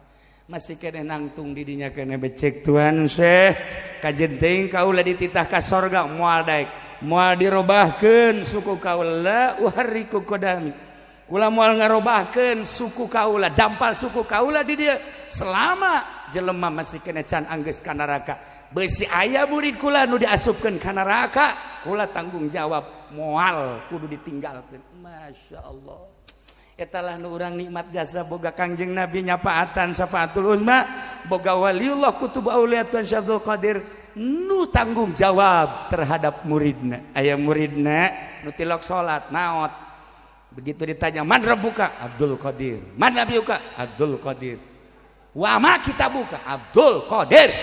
masih keneh nangtung di dinya keneh becek Tuhan Syekh kajen teuing kaula dititah ka sorga moal daek moal dirobahkeun suku kaula uharriku qadami kula moal ngarobahkeun suku kaula dampal suku kaula di dieu selama jelema masih keneh can anggeus ka neraka beusi aya murid kula nu diasupkeun ka neraka kula tanggung jawab moal kudu ditinggalkeun Masya Allah etalah nu urang nikmat jasa boga Kangjeng Nabi nyapaatan syafaatul uzma boga waliullah kutub aulia Tuan Syekh Abdul Qadir nu tanggung jawab terhadap muridna aya muridna nu tilok salat maot begitu ditanya man rabbuka Abdul Qadir man nabiyuka Abdul Qadir wa ma kitabuka Abdul Qadir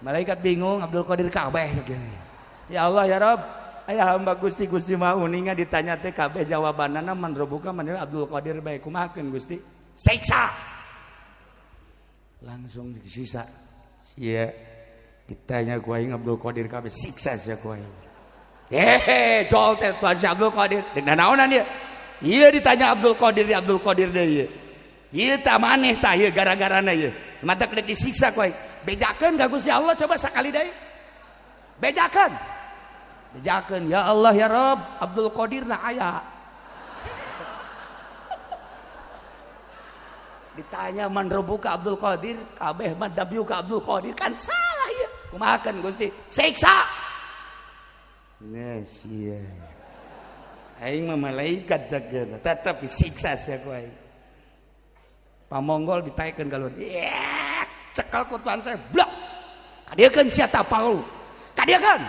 malaikat bingung Abdul Qadir kabeh ya Allah ya Rabb aya hamba Gusti Gusti mah uninga ditanya teh kabeh jawabanana man rabbuka man Abdul Qadir bae kumahakeun Gusti siksa langsung disiksa sia ditanya ku aing Abdul Qadir kabeh siksa sia ku aing hehe jol teh Tuhan Abdul Qadir deuk naonan ieu ieu ditanya Abdul Qadir di Abdul Qadir deui ieu ieu tah maneh tah ieu gara-garana ieu matak deuk disiksa ku aing bejakeun ka Gusti Allah coba sakali deui bejakeun bejakeun ya Allah ya Rabb Abdul Qadir na aya ditanya man rabbuka Abdul Qadir kabeh man nabiyuka Abdul Qadir kan salah ieu kumahakeun Gusti siksa geus ieu aing mah malaikat jageuna tetep disiksa sia ku aing pamonggol ditaekeun ka luhur Cekal ku Tuhan saya blok. Kadieukeun sia ta palu. Kadieukeun.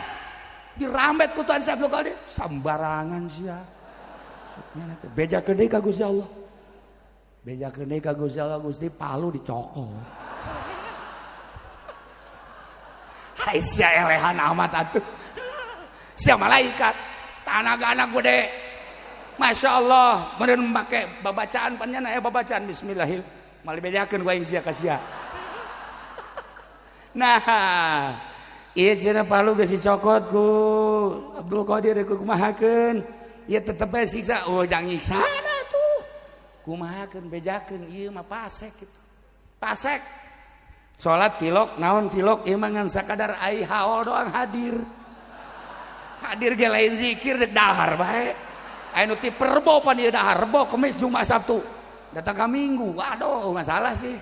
Dirambet ku Tuhan Syekh Abdul Qadir sambarangan sia. Suknya teh bejakeun deui ka Gusti Allah. Bejakeun deui ka Gusti Allah, Gusti palu dicokot. Hai sia elehan amat atuh. Sia malaikat, tanaga anak gede. Masya Allah, meureun make babacaan pan nya aya babacaan bismillahirrahmanirrahim. Moal dibejakeun ku aing sia ka sia. Nah, ieu cenah palu geus dicokot ku Abdul Qadir ku kumahakeun. Ieu tetep bae siksa, oh jang nyiksa atuh. Kumahakeun bejakeun ieu mah pasek kitu. Pasek. Salat tilok naon tilok ieu mah ngan sakadar ai haol doang hadir. Hadir ge lain zikir dek dahar bae. Aya nu ti perbo pan ieu dahar Rebo, Kemis, Jumat, Sabtu. Datang ka Minggu, waduh masalah sih.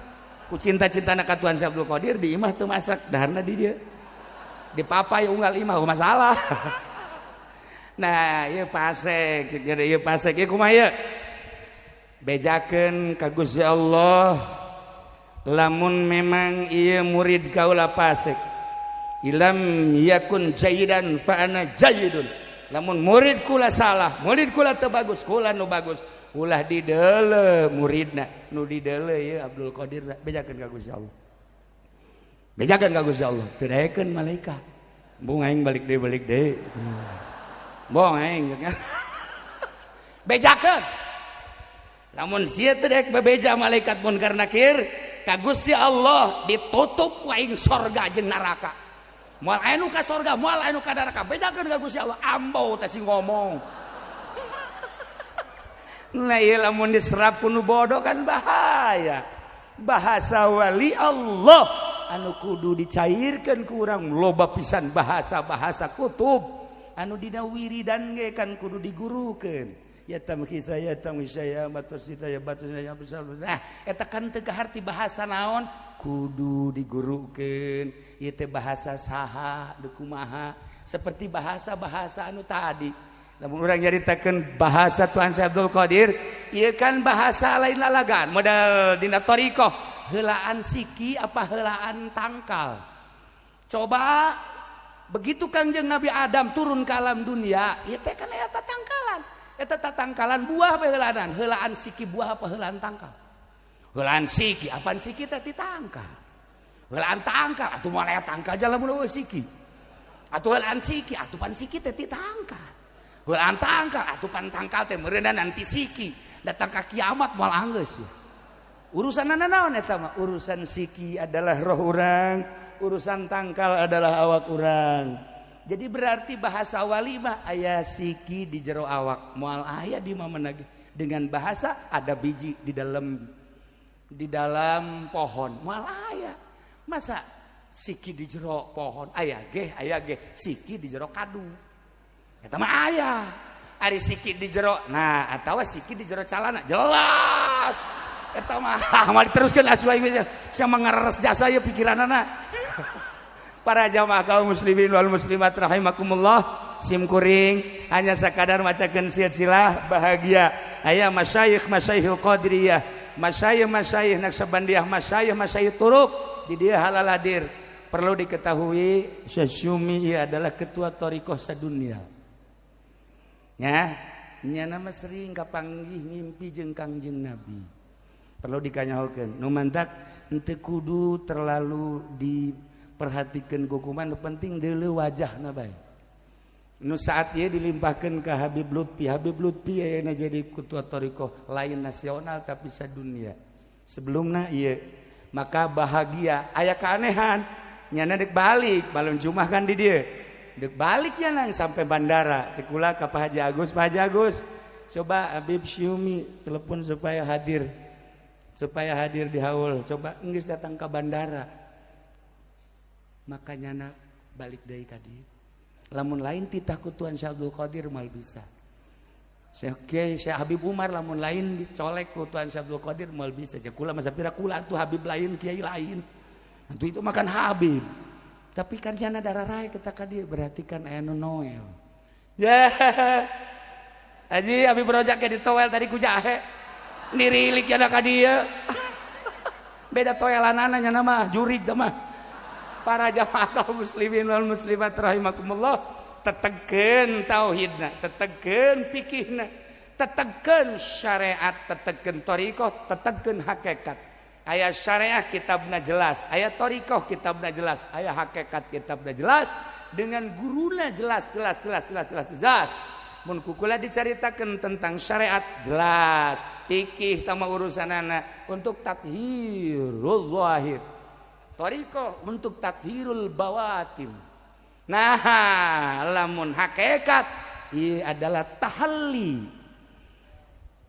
Ku cinta-cintana ka Tuhan Syekh Abdul Qadir di imah teu masak, daharna di dieu. Di papai unggal imah masalah. Nah, ieu pasek, jadi ieu pasek ieu kumaha ieu? Bejakeun ka Gusti Allah lamun memang ieu murid kaula pasek. Ilam yakun jayidan fa ana jayidun. Lamun murid kula salah, murid kula teu bagus, kula nu bagus. Ulah dideule muridna, nu dideule ieu Abdul Qadir bejakeun ka Gusti Allah. Bejakeun ka Gusti Allah, teu daekeun malaikat. Bung aing balik deui. Bong aing. Bejakeun. Lamun sia teu daek bebeja malaikat munkar nakir, ka Gusti Allah ditutup ku aing sorga jeung neraka. Moal aya nu ka sorga, moal aya nu ka neraka. Bejakeun ka Gusti Allah, ambau teh sing ngomong. Nah, ieu lamun diserap ku nu bodoh kan bahaya. Bahasa wali Allah anu kudu dicairkeun ku urang loba pisan bahasa-bahasa kutub anu dina wiridan ge kan kudu digurukeun. Ya tamkhisa ya tamkhisa ya batus ya batus ya besar. Nah, eta kan teu kaharti bahasa naon kudu digurukeun. Ieu teh bahasa saha, deuk kumaha, seperti bahasa-bahasa anu tadi. Lamun urang nyaritakeun bahasa Tuhan Syekh Abdul Qadir, ieu kan bahasa lain lalagan, modal dina thariqah, heulaan siki apa heulaan tangkal. Coba begitu Kangjeng Nabi Adam turun ke alam dunia, ieu teh kan eta tangkalan. Eta tangkalan buah apa heulaanan? Heulaan siki buah apa heulaan tangkal? Heulaan siki, apaan siki teh ditangkal. Heulaan tangkal atuh moal aya tangkal jalan mun eueuh siki. Atuh heulaan siki, atuh pan siki teh ditangkal. Heulaan tangkal, atuh pan tangkal teh meureunna nanti siki. Datang ka kiamat moal anggeus ya. Urusanna naon eta mah? Urusan siki adalah roh urang, urusan tangkal adalah awak urang. Jadi berarti bahasa wali mah aya siki di jero awak, moal aya di mana lagi. Dengan bahasa ada biji di dalam pohon, moal aya. Masa siki di jero pohon, aya ge siki di jero kadu. Eta mah aya. Ari siki di jero, nah atawa siki di jero calana, jelas. Eta mah moal diteruskeun asuh aing sia mangareres jasa ieu pikiranana. Para jamaah kaum muslimin wal muslimat rahimakumullah, sim kuring hanya sakadar macakeun silsilah bahagia. Aya masyayikh masyayikhul qadiriyah, masyayikh masyayikh naqsabandiyah, masyayikh masyayikh turuq di dieu halal hadir. Perlu diketahui Syekh Syumi adalah ketua thariqah sadunia. Nya, nya nama sering kapanggih mimpi jeung Kangjeng Nabi. Perlu dikanyahokeun. Nu mantak henteu kudu terlalu di perhatikan hukuman, nu penting deuleu wajahna bae. Nu saat ieu dilimpahkeun ka Habib Lutfi, Habib Lutfi ayeuna jadi ketua thariqah lain nasional tapi sadunia. Sebelumna ieu maka bahagia aya keanehan nyana deuk balik balon Jumat kan di dieu. Deuk balik nya nang sampai bandara cek kula ka Pak Haji Agus, Pak Haji Agus coba Habib Syumi telepon supaya hadir di haul. Coba geus datang ke bandara. Makanya nak balik deui ka dieu. Lamun lain titah ku Tuhan Syekh Abdul Qadir mal bisa. Syekh Kiai Syekh Habib Umar lamun lain dicolek ku Tuhan Syekh Abdul Qadir mal bisa. Cek kula masa pira kula atuh Habib lain kiai lain. Atuh itu makan Habib. Tapi kan jana darah rae kita ka dieu berarti kan aya nu Noel. Ya. Haji Habib Rojak ge ditowel tadi ku jahe. Nirilik jana ka dieu. Beda toelanana nya mah jurig mah. Para jamaah kaum muslimin wal muslimat rahimakumullah, tetegkeun tauhidna, tetegkeun fikihna, tetegkeun syariat, tetegkeun thariqah, tetegkeun hakikat. Aya syariah kitabna jelas, aya thariqah kitabna jelas, aya hakikat kitabna jelas, dengan guruna jelas jelas jelas jelas jelas jelas. Mun kukula dicaritakeun tentang syariat jelas, fikih tama urusanana untuk tathirul zahir, thariqah untuk tathirul bawatin. Nah, lamun hakikat ieu adalah tahalli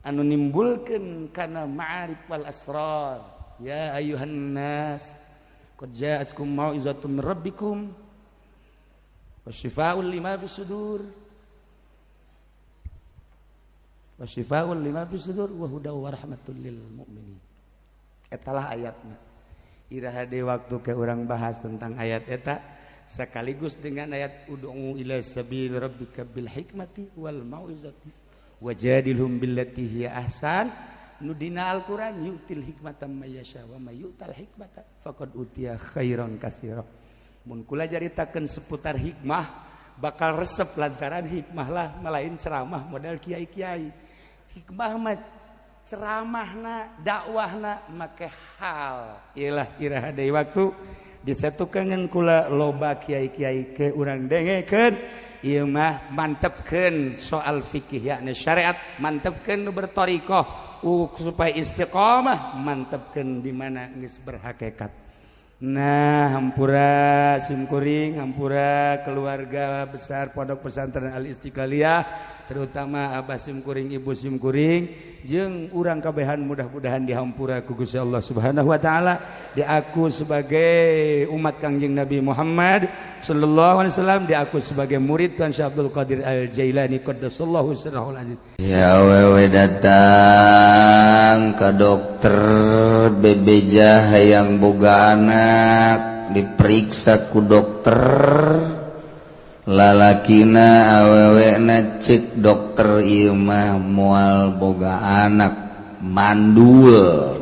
anu nimbulkeun kana ma'arif wal asrar. Ya ayuhan nas qad ja'atkum mau'izatun min rabbikum wasyifaa'un lima fis sudur wasyifaa'un lima fis sudur wa hudaw wa rahmatul lil mu'minin. Etalah ayatna. Iraha deui waktu ke urang bahas tentang ayat eta sekaligus dengan ayat ud'u ila sabil rabbika bil hikmati wal mau'izati wajadilhum billati hiya ahsan. Nu dina Al-Qur'an yu'til hikmata may yasha wa may yu'tal hikmata faqad utiya khairan katsira. Mun kula caritakeun seputar hikmah bakal resep lantaran hikmah lah malain ceramah model kiai-kiai. Hikmah mah ceramahna dakwahna make hal. Iyalah iraha deui waktu disatukeun kula loba kiai-kiai ke urang dengekeun ieu mah mantepkeun soal fikih yakni syariat, mantepkeun nu berthariqah supaya istiqomah, mantepkeun di mana geus berhakikat. Nah, hampura simkuring, hampura keluarga besar Pondok Pesantren Al Istiqlaliyah, terutama abah simkuring, ibu simkuring, jeung urang kabehan mudah-mudahan dihampura ku Gusti Allah Subhanahu wa taala, diaku sebagai umat Kangjeng Nabi Muhammad sallallahu alaihi wasallam, diaku sebagai murid Tuan Syekh Abdul Qadir Al Jailani qaddasallahu sirrahul aziz.
Ya awewe datang ke dokter bebeja hayang boga anak, diperiksa ku dokter lalakina awewena cek dokter ieu mah moal boga anak, mandul.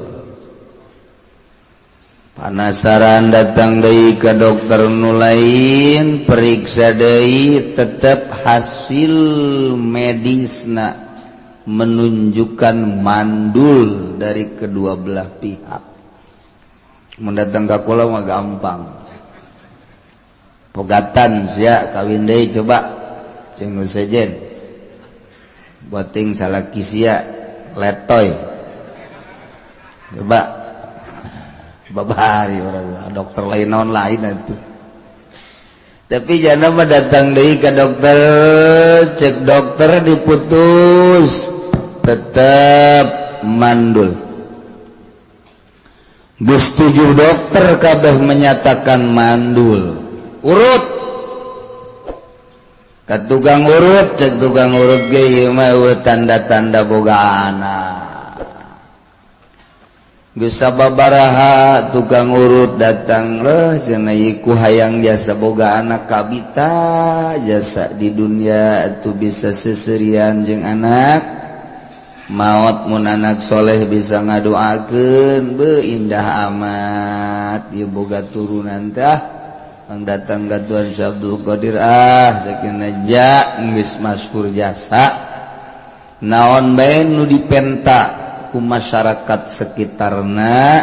Panasaran datang deui ka dokter nu lain, periksa deui, tetep hasil medisna menunjukkan mandul dari kedua belah pihak. Mun datang ka kula mah gampang. Pegatan sia kawin deui coba jeung nu sejen. Boting salaki sia letoy. Coba babari orang dokter lain naon lain itu. Tapi jana mah datang deui ka dokter, cek dokter diputus tetep mandul. Geus 7 dokter kabeh menyatakan mandul. Urut ka tukang urut, cek tukang urut ge ieu mah tanda-tanda boga anak. Geus sababaraha tukang urut datang leuh cenah ieu ku hayang jasa boga anak kabita jasa di dunia atuh bisa seserian jeung anak. Maot mun anak soleh bisa ngadoakeun beuh indah amat ieu boga turunan tah. Ang datang ka Tuan Syekh Abdul Qadir ah sakinah ja geus masyhur jasa naon bae nu dipenta ku masyarakat sekitarna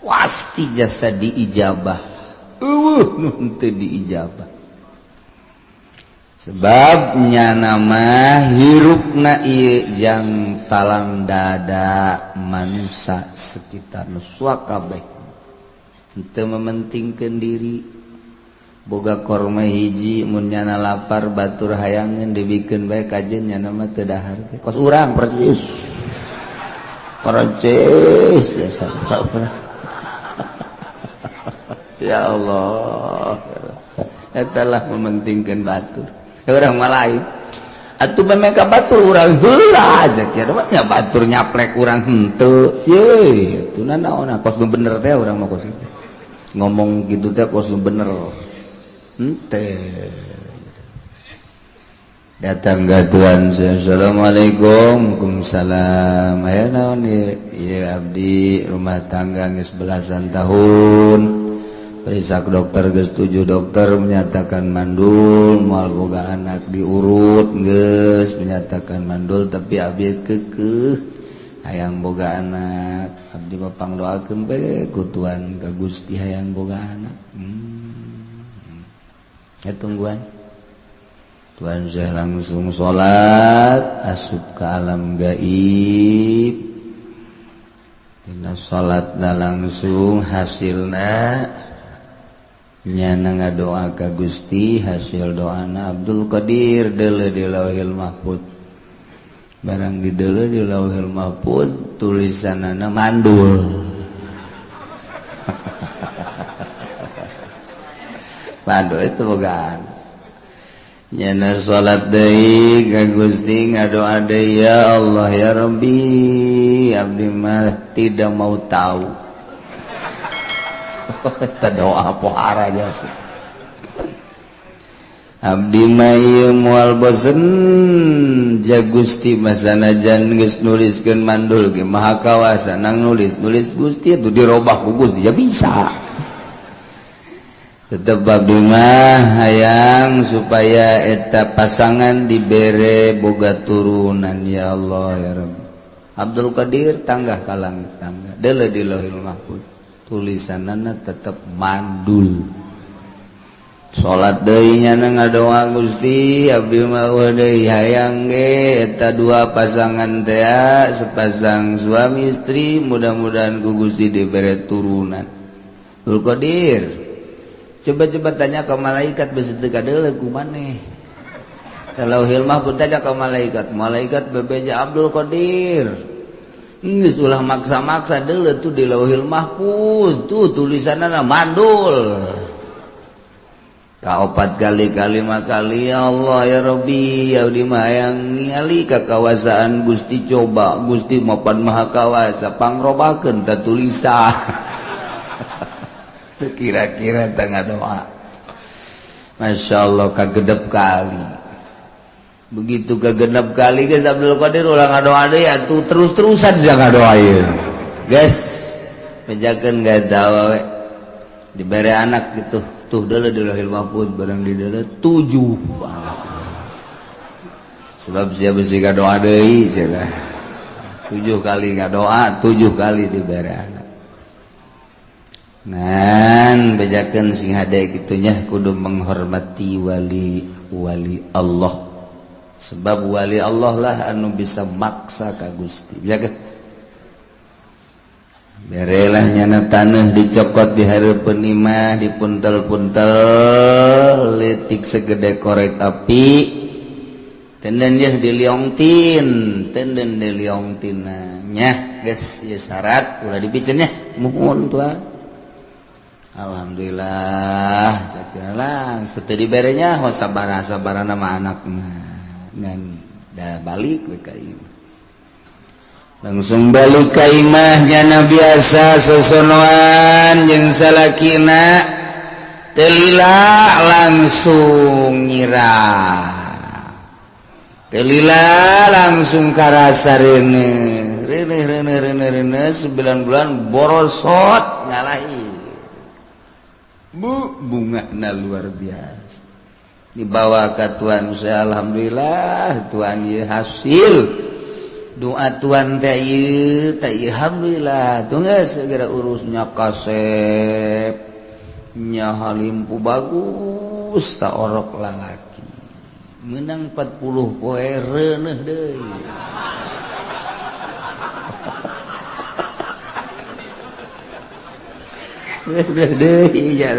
pasti jasa diijabah. Eueuh nu henteu diijabah sebab nyana mah hirupna ieu jang talang dada manusia sekitar nu kabeh henteu mementingkeun diri. Boga korma hiji mun nyana lapar batur hayangeun dibikeun bae kajeun nyana mah teu dahar kos urang persis persis jasa urang. Ya Allah, eta lah mementingkeun batur. Urang mah lain atuh memang ka batur urang heula aja kira mah nya batur nyaplek urang henteu ye atuh naon kos nu bener teh urang mah kos ngomong gitu teh kos nu bener henteu. Datang ka Tuan, assalamualaikum. Waalaikumsalam. Aya naon ieu? Ieu abdi rumah tangga geus belasan tahun. Periksa dokter geus 7 dokter menyatakan mandul, moal boga anak diurut geus menyatakan mandul tapi abdi keukeuh hayang boga anak. Abdi mah pangdoakeun bae ku Tuhan ka Gusti hayang boga anak. Ya tungguan. Tuhan saya langsung salat asup ke alam gaib. Dina salatna langsung hasilna nyana ngadoa ka Gusti, hasil doana Abdul Qadir deuleu di Lauhil Mahfuz. Barang dideuleu di Lauhil Mahfuz tulisanana mandul. Mandul itu bogaan. Nyana salat deui ka Gusti ngadoa deui, ya Allah ya Rabbi, abdi mah tidak mau tahu. Eta doa pohara jasa. Abdi mah ieu moal bosen ja Gusti masanajan geus nuliskeun mandul ge maha kawasa nang nulis-nulis Gusti itu dirobah ku Gusti ya bisa. Tetep abdi mah hayang supaya eta pasangan dibere boga turunan ya Allah ya Rabbi. Abdul Qadir tanggah ka langit tangga deuleu di Lauhil Mahfuz tulisanana tetep mandul. Salat deui nyana ngadoa Gusti abdi mah deui hayang ge eta dua pasangan teh sepasang suami istri mudah-mudahan ku Gusti dibere turunan. Abdul Qadir coba-coba tanya ke malaikat besi teu kadeuleu ku maneh. Kalau hilmah pun tanya ke malaikat, malaikat bebeja Abdul Qadir. Geus ulah maksa-maksa deuleu tuh di Lauhil Mahfuz tuh tulisanna mandul. Kaopat kali kalima kali ya Allah ya Rabbi abdi mah hayang ningali kakawasaan Gusti coba Gusti mapan maha kawasa pangrobakeun ta tulisan. Kira-kira tengah doa. Masya Allah kagedep kali. Begitu kagenep kali guys Abdul Qadir ulah ngadoa deui atuh terus-terusan sia ngadoa ieu. Guys, bejakeun gak tahu we. Dibere anak gitu. Tuh deuleu di Lauhil Mahfuz barang di deuleu 7 anak. Sebab sia besi ngadoa deui cenah. 7 kali ngadoa, 7 kali dibere anak. Ngan bejakeun sing hade kitunya kudu menghormati wali-wali Allah. Sebab wali Allah lah anu bisa maksa ka Gusti. Bejakeun. Berelah nyana taneuh dicokot di hareupeun imah, dipuntel-puntel leutik segede korek api. Tenden yeuh diliongtin, tenden diliongtina. Nyah geus ieu syarat ulah dipiceun nya. Muhun tuan. Alhamdulillah segala setelah diberenya ho sabara-sabarana mah anakna ngan da balik we ka imah. Langsung balik ka imah nyana biasa sosonoan jeung salakina teu lila langsung nyirah. Teu lila langsung karasa reuneuh reuneuh reuneuh reuneuh reuneuh 9 bulan borosot ngalahi. Bu bungana luar biasa dibawa ke Tuhan saya alhamdulillah Tuhan ieu hasil doa Tuhan teh ieu teh alhamdulillah tuh geus segera urusnya kasep nya halimpu bagus ta orok lalaki menang 40 poe reuneuh deui. Deui ya.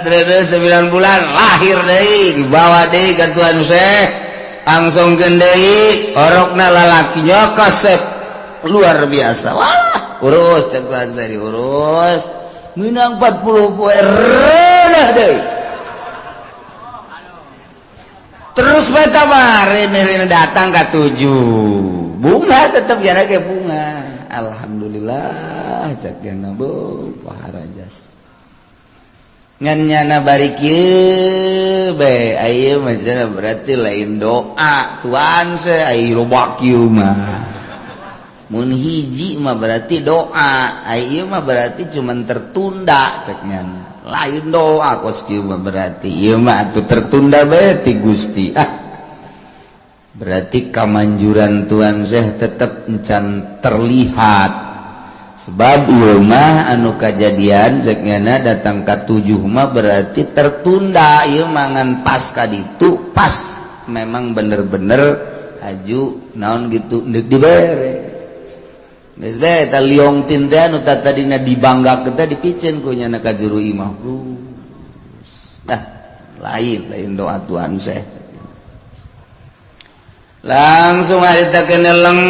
Terus 9 bulan lahir deui dibawa deui ka Tuhan Syekh langsung deui orokna lalakinya kasep luar biasa. Wah, urus cek Tuhan Syekh diurus menang 40 poe reuneuh deui. Terus bae tambah rene datang ka 7 bunga tetep jara ge bunga. Alhamdulillah cek gana bu pahara jasa. Ngan nyana bari kieu bae aya mah berarti lain doa tuan se ai loba kieu mah. Mun hiji mah berarti doa, ai ieu mah berarti cuman tertunda cek nyana. Lain doa kos kieu mah berarti ieu mah atuh tertunda bae ti Gusti. Ah. Berarti kamanjuran Tuan Syekh tetep encan terlihat. Sebab ieu mah anu kajadian cek nyana datang ka 7 mah berarti tertunda ieu mah ngan pas ka ditu pas memang bener-bener haju naon gitu deuk dibere. Geus bae eta liong tin teh anu tadina dibanggakeun teh dipiceun ku nyana ka juru imah. Tah lain doa Tuhan Syekh. Langsung harita keneleng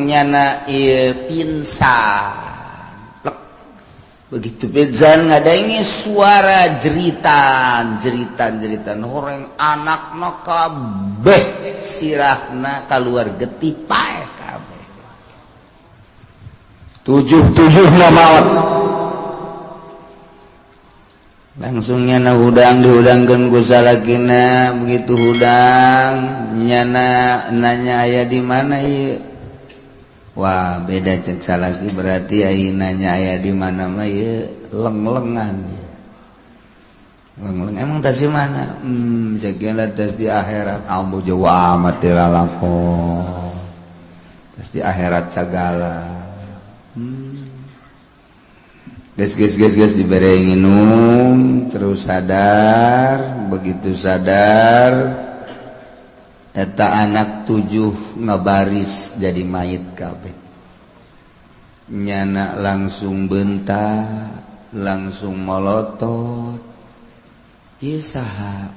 nyana ieu pingsan. Plek. Begitu pingsan ngadaengi suara jeritan, jeritan horeng anakna kabeh sirahna kaluar getih paeh kabeh. 7-7 maot. Langsung nyana hudang dihudangkeun ku salakina, begitu hudang nyana nanya aya di mana ieu. Wah, beda cek salaki berarti aya nanya aya di mana mah ieu leng-lengan ieu. Leng-leng emang tas di mana? Sekian tas di akhirat. Ambo jauh amat teh lalakon. Tas di akhirat sagala. Ges dibere nginum terus sadar, begitu sadar eta anak 7 ngabaris jadi mayit kabeh. Nyana langsung bentak, langsung molotot. Ieu saha?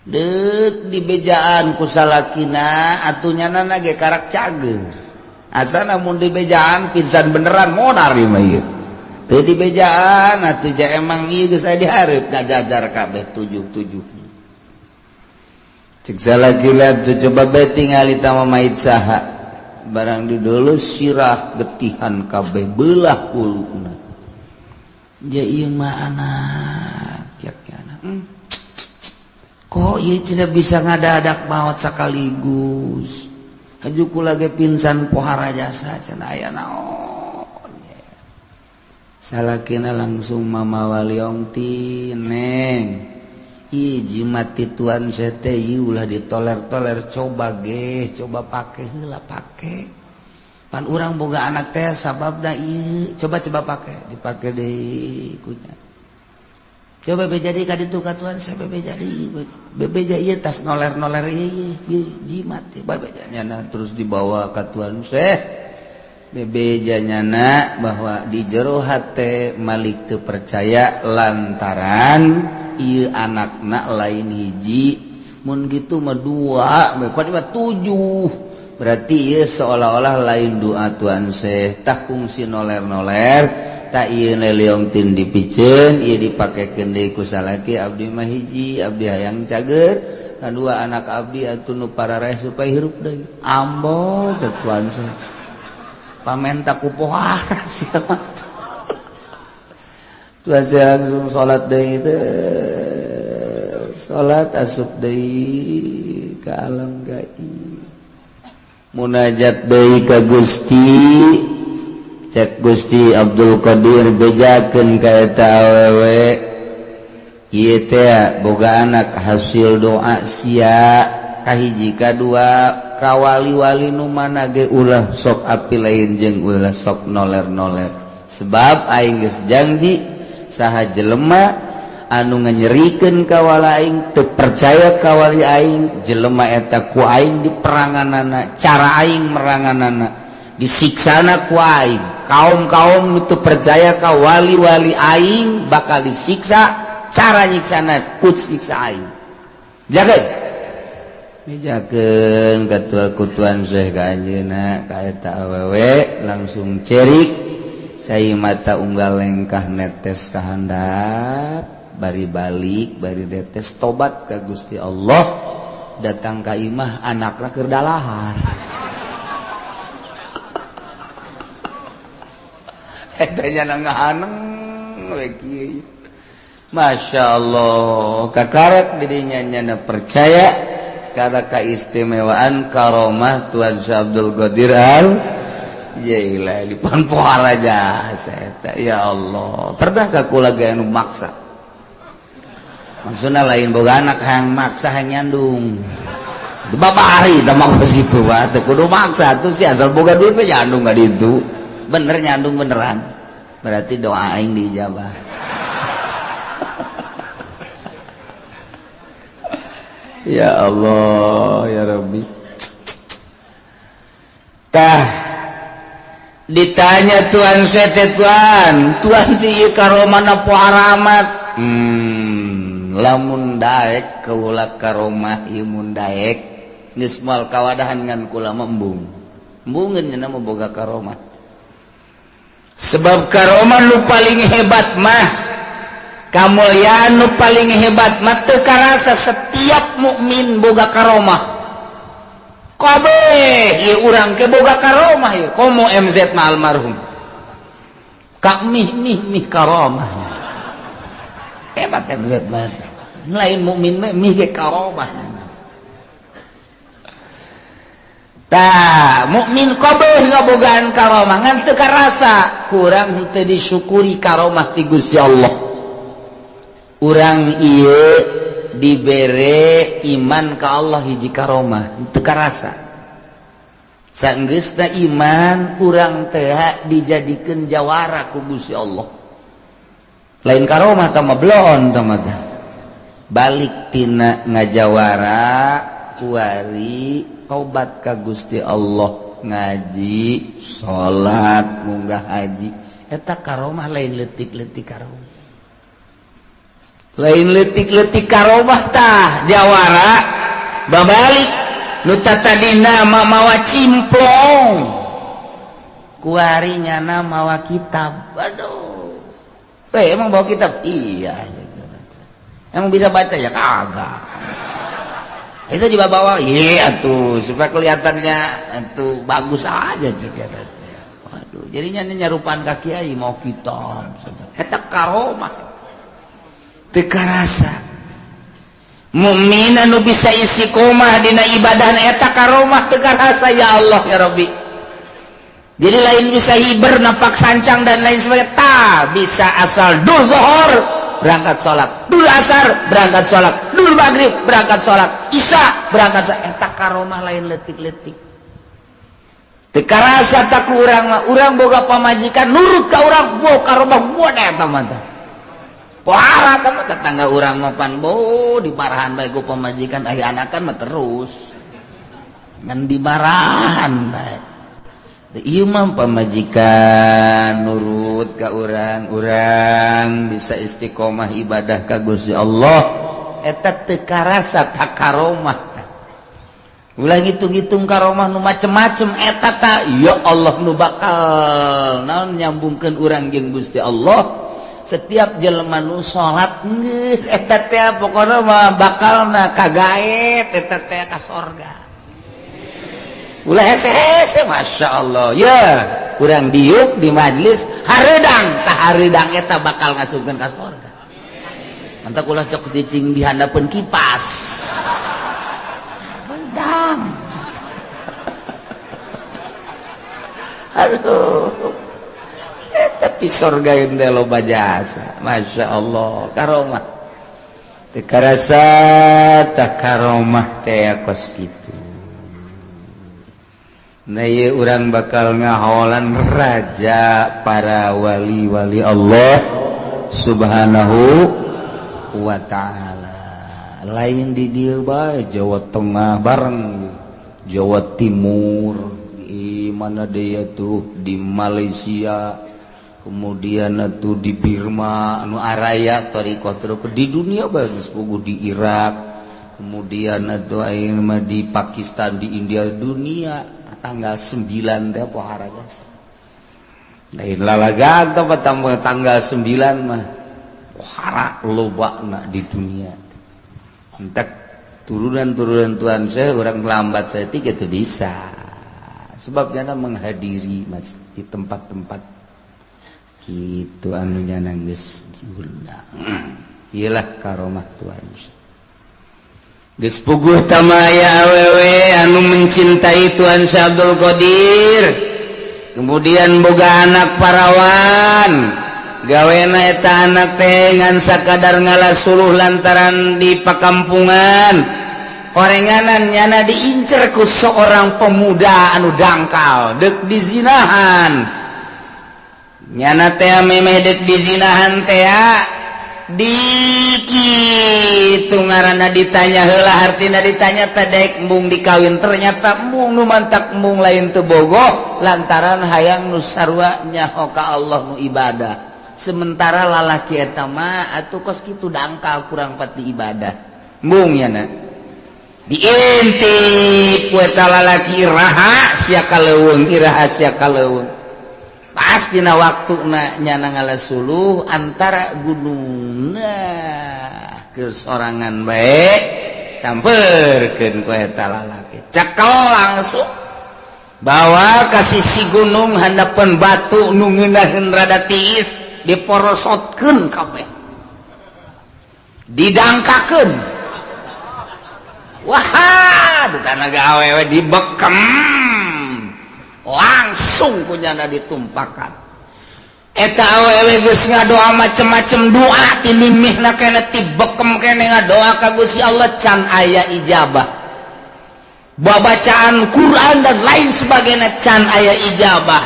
Deuk dibejaan ku salakina atuh nyana ge karak cager. Asana mun dibejaan pingsan beneran modar ieu mah ieu. Teu dibejaan atuh ja emang ieu geus aya dihareup ngajajar kabeh 7-7. Cek salakina coba bae tingali tama mayit saha. Barang didulu sirah getihan kabeh belah huluna. Ja ieu mah anak cek anak. Kok ieu tidak bisa ngadadak maot sekaligus. Haju kula ge pingsan pohara jasa cenah aya naon. Salakina langsung mamawa liong ti neng. Ih jimat ti Tuan sete ieu ulah ditoler-toler coba ge, coba pake heula pake. Pan urang boga anak teh sababna ieu, coba-coba pake, dipake deui kunya. Coba be jadi ka ditu ka Tuan saya be jadi, bebeja ieu tas noler-noler ieu jimat teh bae nyana terus dibawa ka Tuan Syekh. Bebeja nyana bahwa di jero hate Malik teu percaya lantaran ieu anakna lain hiji mun gitu mah 2 mah 7 berarti ieu seolah-olah lain doa Tuan Syekh tah kungsi noler-noler tak ieu leleong tin dipiceun ieu dipakekeun deui ku salaki abdi mah hiji abdi hayang cager kadua anak abdi atuh nu parareh supaya hirup deui ambo cek Tuan Syekh pamenta ku pohara siapa Tuan Syekh langsung salat deui teh salat asup deui ka alam gaib munajat deui ka Gusti cek Gusti Abdul Qadir bejakeun ka eta awewe ieu teh boga anak hasil doa sia kahiji kadua kawali-wali nu mana ge ulah sok api lain jeung ulah sok noler-noler sebab aing geus janji saha jelema anu nganyerikeun ka wali aing teu percaya ka wali aing jelema eta ku aing diperanganana cara aing meranganana disiksana ku aing kaum-kaum nu teu percaya ka wali-wali aing bakal disiksa cara nyiksana ku siksa aing jaga mijakeun katua kutuan Syekh ka anjeunna ka eta awewe langsung cerik cai mata unggal lengkah netes ka handap bari balik bari netes tobat ka Gusti Allah datang ka imah anakna keur dalahar. Eta nya ngahaneng we kieu. Masya Allah kakarek dirinya nyana percaya Karena keistimewaan karomah Tuan Syekh Abdul Qadir Al Jailani pan pohara jasa eta. Ya Allah, pernah ka kula ge anu maksa? Maksudna lain boga anak hayang maksa hayang nyandung. Babari tah mah geus kitu mah teu kudu maksa tuh si asal boga duit mah nyandung ka ditu. Bener nyandung beneran. Berarti doa aing diijabah. Ya Allah, ya Rabbi. Tah ditanya Tuhan sete Tuhan, Tuhan si ieu karomahna pohara amat. Lamun daek kaula karomah ieu mun daek geus moal kawadahan ngan kula mah embung. Embungeun nya mah boga karomah. Sebab karomah nu paling hebat mah, kamulyaan nu paling hebat mah teu karasa setiap mukmin boga karomah. Kabeh ieu urang ke boga karomah ieu komo MZ mah almarhum. Kak mih mih mih karomah. Hebat MZ mah. Lain mukmin mah mih ge karomah. Tah mukmin kabeh ngabogaan karomah ngan teu karasa kurang henteu disyukuri karomah ti Gusti Allah. Urang ieu dibere iman ka Allah hiji karomah teu karasa. Sanggeusna iman urang teh dijadikeun jawara ku Gusti Allah. Lain karomah tah mah bloon tah mah. Balik tina ngajawara kuari taubat ka Gusti Allah, ngaji, salat, munggah haji. Eta karomah lain leutik-leutik karomah. Lain leutik-leutik karomah tah jawara babalik nu tatadina mawa cimplong kuari nyana mawa kitab. Aduh, emang bawa kitab? Iya. Emang bisa baca? Ya kagak. Itu dibawa-bawa? Iya tuh supaya kelihatannya itu bagus aja juga. Waduh, jadinya nyarupaan ka kiai mau kitab. Eta karomah teu karasa. Mukmin anu bisa istiqomah dina ibadah eta karomah teu karasa ya Allah ya Rabbi. Jadi lain bisa hiber napak sancang dan lain sebagainya, ta bisa asal dur zuhur berangkat salat, dur asar berangkat salat, dur maghrib berangkat salat, isya berangkat salat. Eta karomah lain leutik-leutik. Teu karasa tak ku urang mah, urang boga pamajikan nurut ka urang, bo karomah buat eta mah tah. Pohara tah mah tetangga urang mah pan bo dimarahan bae ku pamajikan aya anakan mah terus. Ngan dimarahan bae. Ieu mah pamajikan nurut ka urang, urang bisa istiqomah ibadah ka Gusti Allah. Eta teu karasa tak karomah. Ulah ngitung-ngitung karomah nu macem-macem eta ta ya Allah nu bakal naon nyambungkeun urang jeung Gusti Allah. Setiap jelema nu salat geus eta teh pokona mah bakalna kagaet eta teh ka sorga. Ulah hese-hese Masya Allah ya urang diuk di majlis hareudang tah hareudang eta bakal ngasupkeun ka sorga. Mantap ulah cok cicing di handapeun kipas. Hareudang. Aduh. Tapi sorga yang loba jasa Masya Allah karomah teu karasa tah karomah teh kos kitu. Nah ieu urang bakal ngaholan raja para wali-wali Allah Subhanahu wa ta'ala. Lain di dieu bae Jawa Tengah bareng Jawa Timur di mana dia tuh di Malaysia, kemudian tuh di Birma anu araya thariqah terus di dunia bagus puguh di Irak, kemudian atuh ayeuna mah di Pakistan, di India, dunia tanggal 9 teh pohara guys. Lain lalagan teh tanggal 9 mah pohara lobana di dunia. Entek turunan-turunan Tuhan saya orang lambat saya tiga itu bisa. Sebabnya menghadiri mas di tempat-tempat gitu anunya nangis diundang. Iyalah karomah Tuhan. Geus puguh tamaya awewe anu mencintai Tuan Syekh Abdul Qadir, kemudian boga anak parawan, gawena eta anak teh ngan sakadar ngala suluh lantaran di pakampungan. Orenganan nyana diincer ku seorang pemuda anu dangkal dek dizinahan. Nyana teh memeh dek dizinahan teh dikitu ngaranna ditanya heula, hartina ditanya teh daek embung dikawin, ternyata embung nu mantak embung lain teu bogoh lantaran hayang nu sarua nyaho ka Allah nu ibadah. Sementara lalaki eta mah atuh kos kitu dangkal kurang pati ibadah. Embung nyana diintip ku eta lalaki iraha sia ka leuweung, iraha sia ka leuweung. Pas dina waktuna nyana ngala suluh antara gunung nah ke sorangan bae samperkeun ku eta lalaki, cekel langsung bawa ka sisi gunung handapeun batu nu ngeunaheun rada tiis, diporosotkeun kabeh, didangkakeun. Wah, tanaga awewe dibekem langsung kunyana ditumpakan. Eta awewe geus ngadoa macem-macem doa ti mimihna kene ti bekem kene ngadoa ka Gusti Allah can aya ijabah. Babacaan Quran dan lain sebagainya can aya ijabah.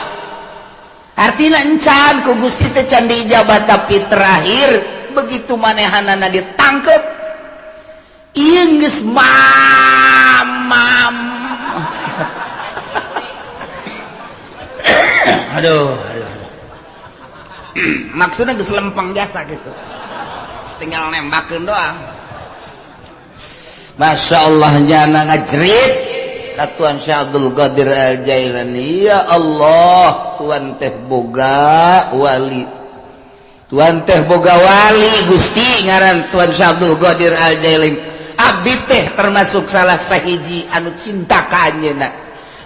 Artina encan ku Gusti teh can diijabah, tapi terakhir begitu manehanana ditangkep ieu geus mamam. Aduh, aduh, aduh. Maksudnya geus lempeng jasa gitu, tinggal nembakeun doang. Masya Allah nyana ngajerit ka Tuan Syekh Abdul Qadir Al Jailani, ya Allah Tuan teh boga wali, Tuan teh boga wali Gusti ngaran Tuan Syekh Abdul Qadir Al Jailani. Abdi teh termasuk salah sahiji anu cinta ka anjeunna.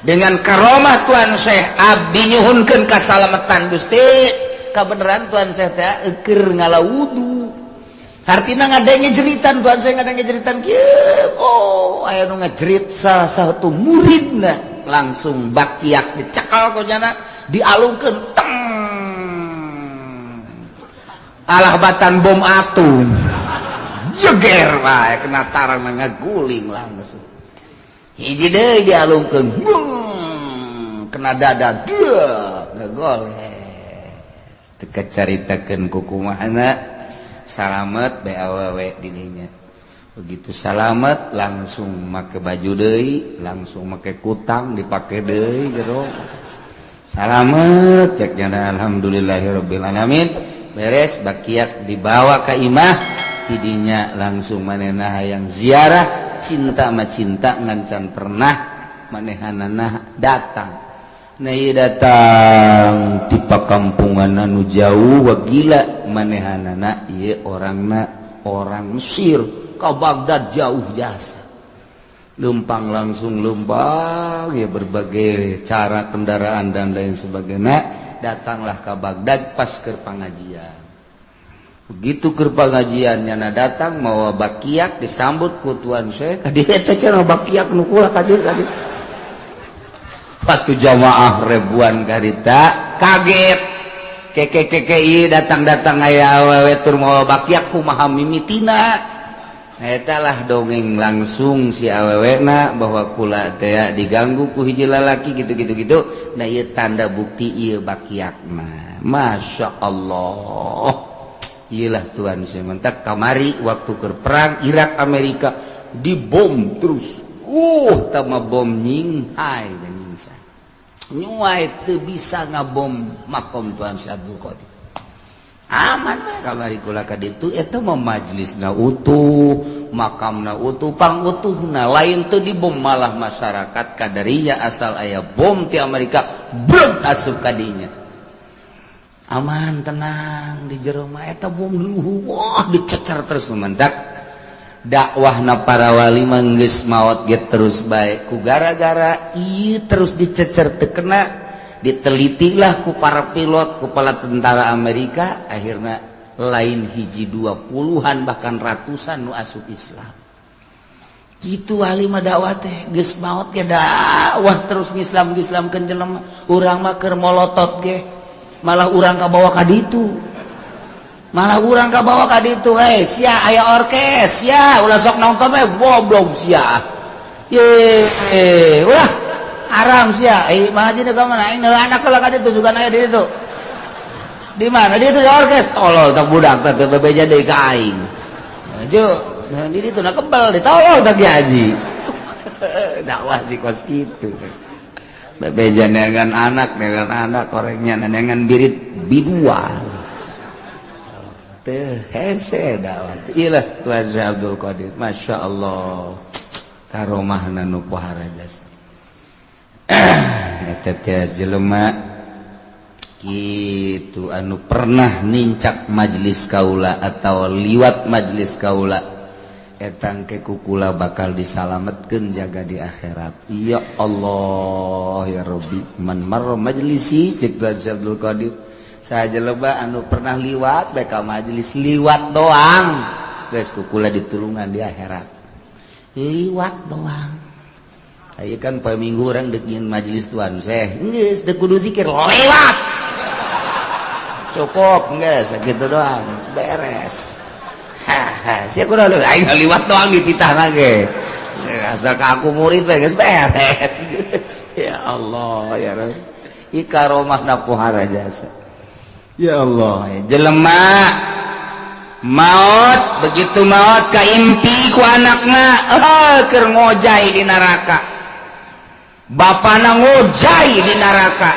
Dengan karomah Tuan Syekh abdi nyuhunkeun kasalamatan Gusti. Kabeneran Tuan Syekh teh keur ngala wudu. Hartina ngadenge jeritan Tuan Syekh, ngadenge jeritan kieu. Oh, aya nu ngajerit salah satu muridna langsung bakiak dicekal ku nyana dialungkeun teng. Alah batan bom atom. Jeger wae kena tarang ngaguling langsung. Hiji deui dialungkeun, kena dada, deuh ngagoleh. Teu kacaritakeun ku kumahana salamet bae awewe di dinya. Begitu salamet langsung make baju deui, langsung make kutang dipake deui jero. Salamet cek nyana alhamdulillahirabbil alamin. Beres bakiak dibawa ka imah, tidinya langsung manehna hayang ziarah, cinta ma cinta ngancan pernah manehanana datang. Nah ieu datang ti pakampungan anu jauh, wah gila manehanana ieu orangna orang Mesir ka Baghdad jauh jasa. Lempang langsung lempang ya berbagai cara kendaraan dan lain sebagainya, datanglah ke Baghdad pas keur pangajian. Begitu keur pangajian nyana datang mawa bakiak disambut ku Tuan Syekh. Ka dieu teh cenah bakiak nu kula ka dieu ka dieu. Patu jamaah ribuan karita kaget. Keke keke ieu datang-datang aya awewe tur mawa bakiak kumaha mimitina. Eta lah dongeng langsung si awewena bahwa kula teh diganggu ku hiji lalaki gitu-gitu gitu. Nah ieu tanda bukti ieu bakiak mah. Masya Allah. Iyalah Tuhan sementak kamari waktu keur perang Irak Amerika dibom terus. Tama bom nyinghai dan nyingsa. Nyuai teu bisa ngabom makom Tuhan Syekh Abdul Qadir. Aman bae kamari kula ka ditu eta mah majlisna utuh, makamna utuh, pangutuhna lain teu dibom malah masyarakat kadarinya asal aya bom ti Amerika breg asup ka dinya. Aman tenang di jero mah eta bom luhur wah dicecer terus mendak dakwahna para wali mah geus maot ge terus bae ku gara-gara ieu terus dicecer teu kena. Ditelitilah ku para pilot, kepala tentara Amerika, akhirnya lain hiji dua puluhan bahkan ratusan nu asup Islam. Kitu ahli mah dakwah teh geus maot ge dakwah terus ngislam-ngislamkeun jelema. Urang mah keur molotot ge malah urang kabawa ka ditu. Malah urang kabawa ka ditu, eh sia aya orkes sia ulah sok nonton we goblok sia. Ye, ulah haram sia. Eh mah haji ka mana aing anak lah ka ditu sugan aya di ditu. Di mana di ditu di orkes tolol tak budak teh teu bebeja deui ka aing. Aja di ditu na kebel ditolol tak haji. Dakwah sih kos kitu. Bebeja neangan anak korengnya neangan birit bidua. Teu hese dakwah. Ilah Tuan Syekh Abdul Qadir, Masya Allah. Karomahna nu pohara jasa. Eta teh jelema kitu anu pernah nincak majelis kaula atau liwat majelis kaula etang ke kukula bakal disalametkeun jaga di akhirat. Ya Allah ya Rabbi, man marra majlisi cek Tuan Syekh Abdul Qadir, saja jelema anu pernah liwat bae ka majelis liwat doang geus kukula ditulungan di akhirat. Liwat doang. Aya kan poe Minggu urang deuk nyin majelis Tuan Syekh, geus teu kudu zikir lewat. Cukup geus sakitu doang, beres. Haha, sia kudu aing liwat doang dititahna ge. Asal ka aku murid we geus beres. Ya Allah ya Rabb. Ieu karomahna pohara jasa. Ya Allah, jelema maot begitu maot kaimpi ku anakna keur ngojay di neraka. Bapana ngojay di neraka.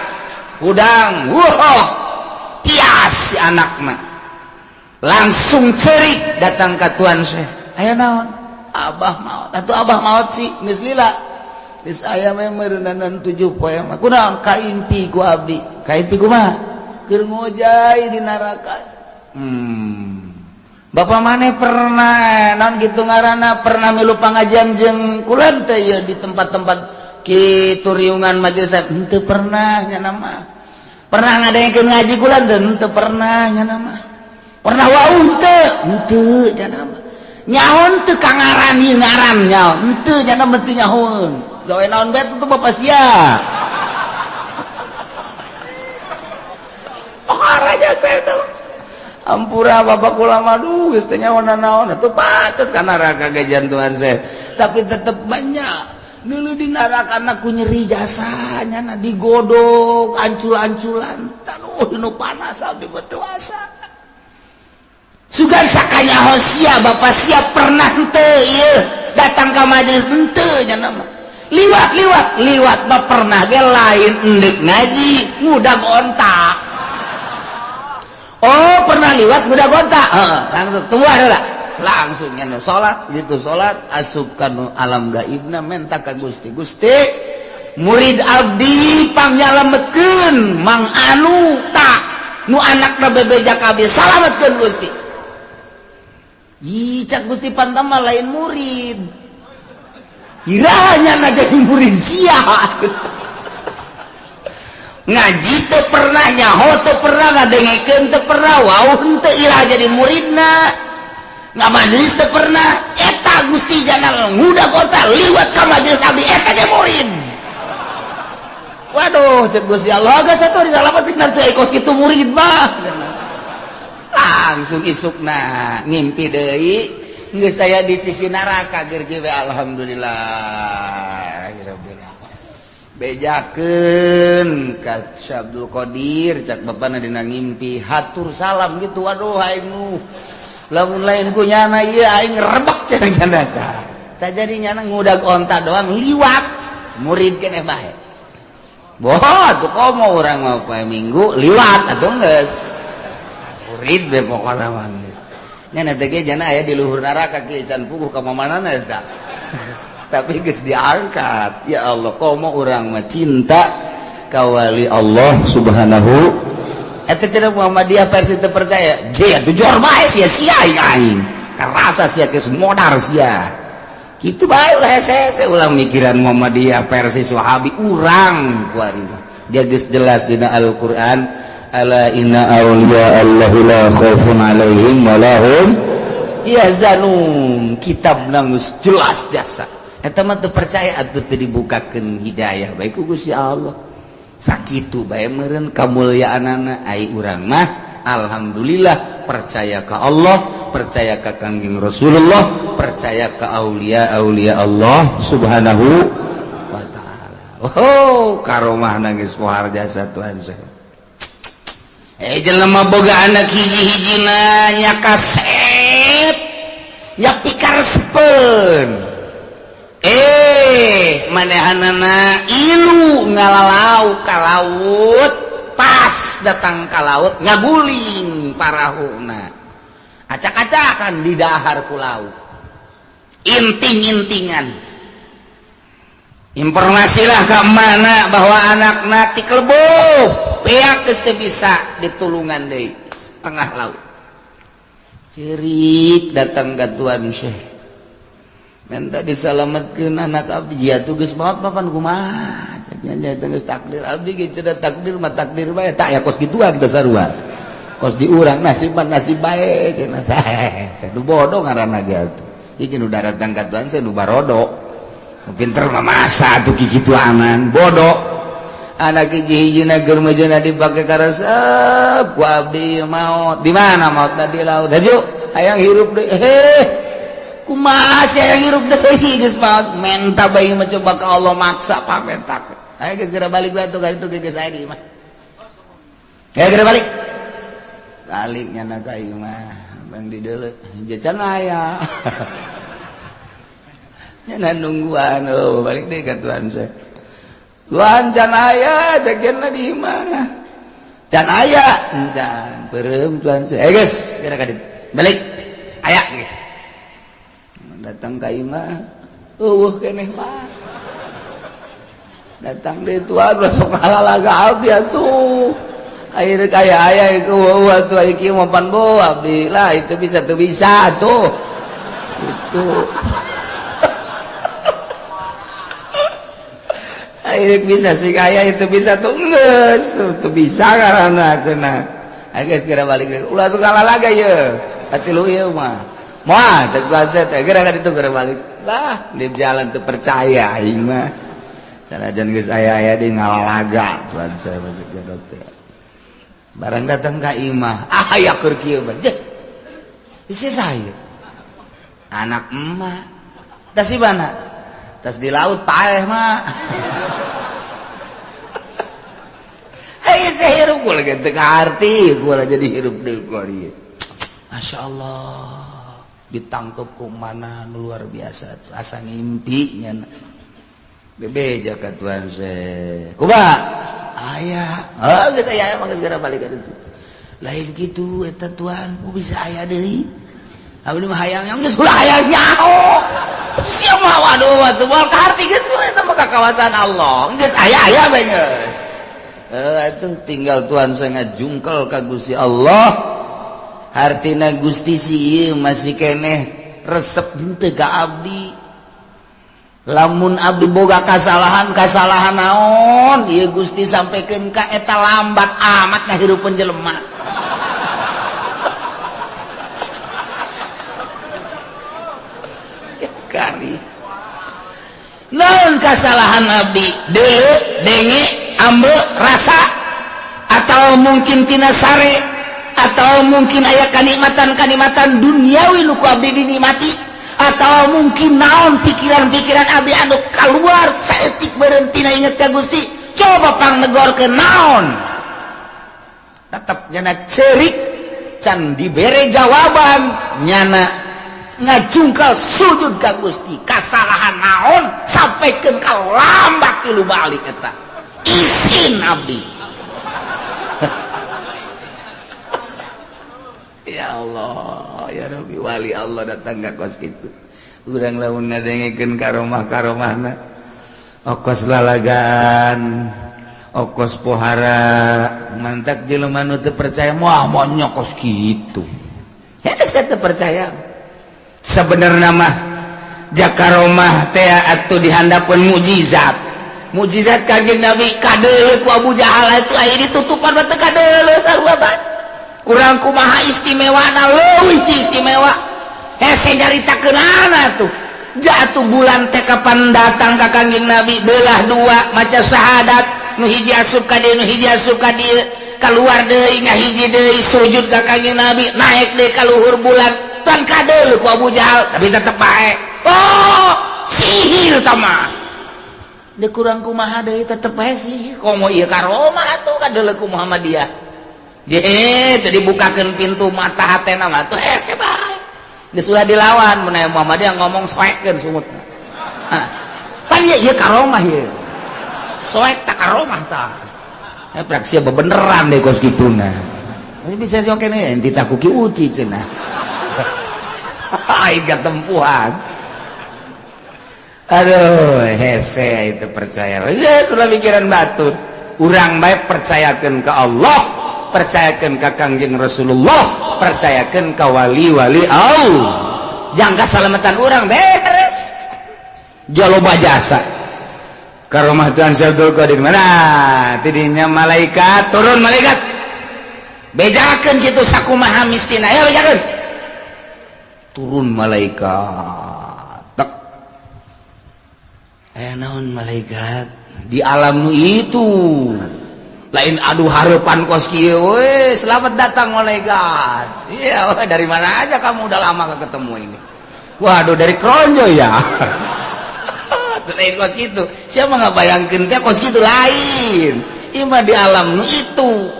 Hudang, wah, tias si anakna. Langsung cerik datang ke Tuan Syekh. Aya naon? Abah maot. Atuh abah maot sih geus lila. Geus aya mah meureunan 7 poe mah. Kunaon kaimpi ku abdi? Kaimpi kumaha? Keur ngojay di neraka. Bapak maneh pernah naon gitu ngaranna pernah milu pangajian jeung kula teh ieu di tempat-tempat kitu riungan majelis henteu pernah nya mah. Pernah ngadengkeun ngaji kula teh henteu pernah nya mah. Pernah wau henteu henteu nya mah. Nyaho teu ka ngaran ieu ngaran nyaho henteu nya mah teu nyahoeun. Gawe naon bae tuh bapak sia. Pohara jasa eta. Ampura bapak kula mah duh geus teu nyaho naon atuh pantes ka neraka ge jantuan saya. Tapi tetep banyak nulu di neraka ku nyeri jasanya na digodok ancul-anculan taduh nu panas abdi betul asa. Sugan sakanya sia bapak sia pernah henteu ieu datang ka majelis henteu nya mah. Liwat-liwat liwat mah pernah ge lain endek ngaji ngudag onta. Oh pernah liwat ngudag onta, langsung tua lah langsung nya salat gitu salat asup ka alam gaibna menta ka Gusti. Gusti murid abdi pangyalametkeun mang anu ta nu anakna bebeja ka abdi salametkeun Gusti. Ih cak Gusti pantama lain murid. Irahnya na jadi murid sia. Ngaji teu pernah nyaho teu pernah ngadengekeun teu pernah wau henteu irah jadi muridna. Nga majelis teu pernah eta Gusti jana ngudag onta liwat ka majelis abdi eta ge murid. Waduh cek Gusti Allah geus atuh disalametkeun teu kos kitu murid mah. Langsung isukna ngimpi deui geus aya di sisi neraka geur we alhamdulillah. Bejakeun ka Syekh Abdul Qadir cak bapana dina ngimpi hatur salam gitu waduh aing nu lamun lain ku nyana ieu aing rebek cenah nyana tah. Tah jadi nyana ngudag onta doang liwat murid keneh bae. Boh atuh komo urang mah poe Minggu liwat atuh geus. Murid be pokona mah geus. Nya teh ge jana aya di luhur neraka kieu can puguh ka mamanana eta. Tapi geus diangkat. Ya Allah komo urang mah cinta ka wali Allah subhanahu. Eta cenah Muhammadiyah versi teu percaya. Je atuh jor bae sia sia aing. Karasa sia geus modar sia. Kitu bae ulah hese-hese ulah mikiran Muhammadiyah versi Wahabi urang kuari mah. Dia geus jelas dina Al-Qur'an ala inna awliya Allahi la khaufun alaihim wa lahum yahzanun. Kitab geus jelas jasa. Eta mah teu percaya atuh teu dibukakeun hidayah bae ku Gusti Allah. Sakitu bae meureun kamulyaanana ai urang mah alhamdulillah percaya ka Allah, percaya ka Kangjeng Rasulullah, percaya ka aulia-aulia Allah Subhanahu wa taala. Oh, karomah nangis pohar jasa Tuhan saya. Jelema boga anak hiji-hijina nya kasep, nya pikaresepeun. Manehanana ilu ngalalau ka laut, pas datang ka laut ngaguling parahuna, acak-acakan di dahar ku laut, inting-intingan. Informasilah ke mana bahwa anakna tiklebo beak geus teu bisa ditulungan deui tengah laut. Cerik datang ka Tuan Syekh, minta disalamatkeun anak abdi. Ya tuh geus maot papan kumaha cenah nya geus takdir abdi ge cenah, takdir mah takdir bae tak ya kos kitu kita sarua kos di urang nasib mah nasib bae cenah. Teh nu bodoh ngaranna ge atuh. Ieu nu datang ka Tuhan saya nu barodo pinter mah masa atuh kitu anan bodoh. Anak hiji-hijina keur mejeuna dipake karesep ku abdi maot. Di mana maotna? Di laut. Hayu hayang hirup deui. Heh, kumaha sih hayang hirup deui geus maot? Menta bae mah coba ka Allah maksa pamentak. Ayo geus geura balik bae tuh ka itu geus aya di imah. Ya geura balik. Balik nyana ka imah bang di deuleu jajan aya. Nyana nungguan oh balik deui ka Tuhan saya. Tuhan can aya jagenna di imah. Can aya can peureum Tuhan saya. Geus geura ka ditu. Balik aya ge. Datang ka imah eueuh keneh mah. Datang deui Tuhan sok halalaga abdi atuh. Akhirnya kaya aya itu eueuh atuh aya kieu mah pan bo abdi lah itu bisa tuh bisa tuh. Itu. Akhirnya bisa sih kaya itu bisa tuh geus tuh bisa karena cenah. Ayo geus geura balik deui. Ulah sok halalaga ye. Hati lu ieu mah. Moal cek Tuhan saya teh geura ka ditu geura balik. Lah di jalan teu percaya aing mah. Sanajan geus aya-aya di ngalalaga Tuhan saya masuk ke dokter. Barang datang ka imah, ah aya keur kieu mah. Jeh. Isi saya. Anak emak. Tas di mana? Tas di laut paeh mah. Hei saya hirup gua lagi teu ngarti, gua lah jadi hirup deui gua ieu. Masya Allah, ditangkep ku mana luar biasa tuh asa ngimpi nya. Bebeja ka Tuhan saya. Kumaha? Aya. Oh, geus aya emang geus geura balik ka ditu. Lain kitu eta Tuhan, ku bisa aya deui. Abdi mah hayang yang geus ulah hayang nyaho. Sia mah waduh atuh moal kaharti geus mah eta mah ka kawasan Allah. Geus aya-aya bae geus. Atuh tinggal Tuhan saya ngajungkel ka Gusti Allah. Hartina Gusti si ieu masih keneh resep henteu ka abdi. Lamun abdi boga kasalahan, kasalahan naon ieu Gusti sampaikan ka eta lambat amat ngahirupeun jelema. Kari. Naon kasalahan abdi? Deuleu, denge, ambe, rasa atau mungkin tina sare atau mungkin aya kanikmatan-kanikmatan duniawi nu ku abdi dinikmati atau mungkin naon pikiran-pikiran abdi anu keluar saeutik berhenti na inget ka Gusti. Coba pangnegorkeun naon tetep nyana cerik can dibere jawaban nyana ngajungkal sujud ka Gusti kasalahan naon sampaikan ka lambat tilu balik eta isin abdi. Ya Allah, ya Rabbi, wali Allah datang ka kos kitu. Urang lamun ngadengekeun karomah-karomahna okos lalagan, okos pohara, mantak jelema nu teu percaya moal moal kos kitu. Hese teu percaya. Sebenarnya mah jakaromah teh atuh dihandapeun mukjizat. Mukjizat Kanjeng Nabi kadeuleu ku Abu Jahal itu aya ditutupan mah teu kadeuleu sarua bae. Kurang kumaha istimewana leuwih ti istimewa. Hese nyaritakeunana tuh. Jatuh bulan teh kapan datang ka Kangjeng Nabi, belah dua, maca syahadat, nu hiji asup ka dieu, nu hiji asup ka dieu, keluar deui, ngahiji deui, sujud ka Kangjeng Nabi, naik deui ka luhur bulan. Tuan kadeuleu ku Abu Jahal, tapi tetep bae. Oh, sihir tah mah. Deuk kurang kumaha deui tetep bae sihir. Komo ieu karomah atuh kadeuleu ku Muhammadiyah. Je, teu dibukakeun pintu mata hatena mah tuh hese bae. Geus ulah dilawan, mun aya Muhammadiyah ngomong soekeun sumutna. Pan ieu ieu karomah ieu. Soek tak karomah tah. Ya praksi bebeneran deh kos kituna. Ini bisa joken ente tak kuki uci cenah. Aing tempuhan. Aduh, hese itu percaya. Ya, sudah pikiran batur. Urang baik percayakan ke Allah, percayakan ke Kangjeng Rasulullah, percayakan ke wali-wali Allah. Jangka salamatan urang beres. Jaloba jasa. Karomah Tuhan Syekh Qadir mana? Tidinya malaikat turun malaikat. Bejakeun kitu sakumaha mistina, ya bejakeun. Turun malaikat. Tek. Aya naon malaikat di alam nu itu. Lain adu harapan kos kieu we, selamat datang malaikat. Iya, dari mana aja kamu, udah lama gak ketemu ini. Waduh, dari Kronjo ya. Lain kos gitu. Siapa nggak bayangkan teh kos gitu lain. Ima di alam nu itu.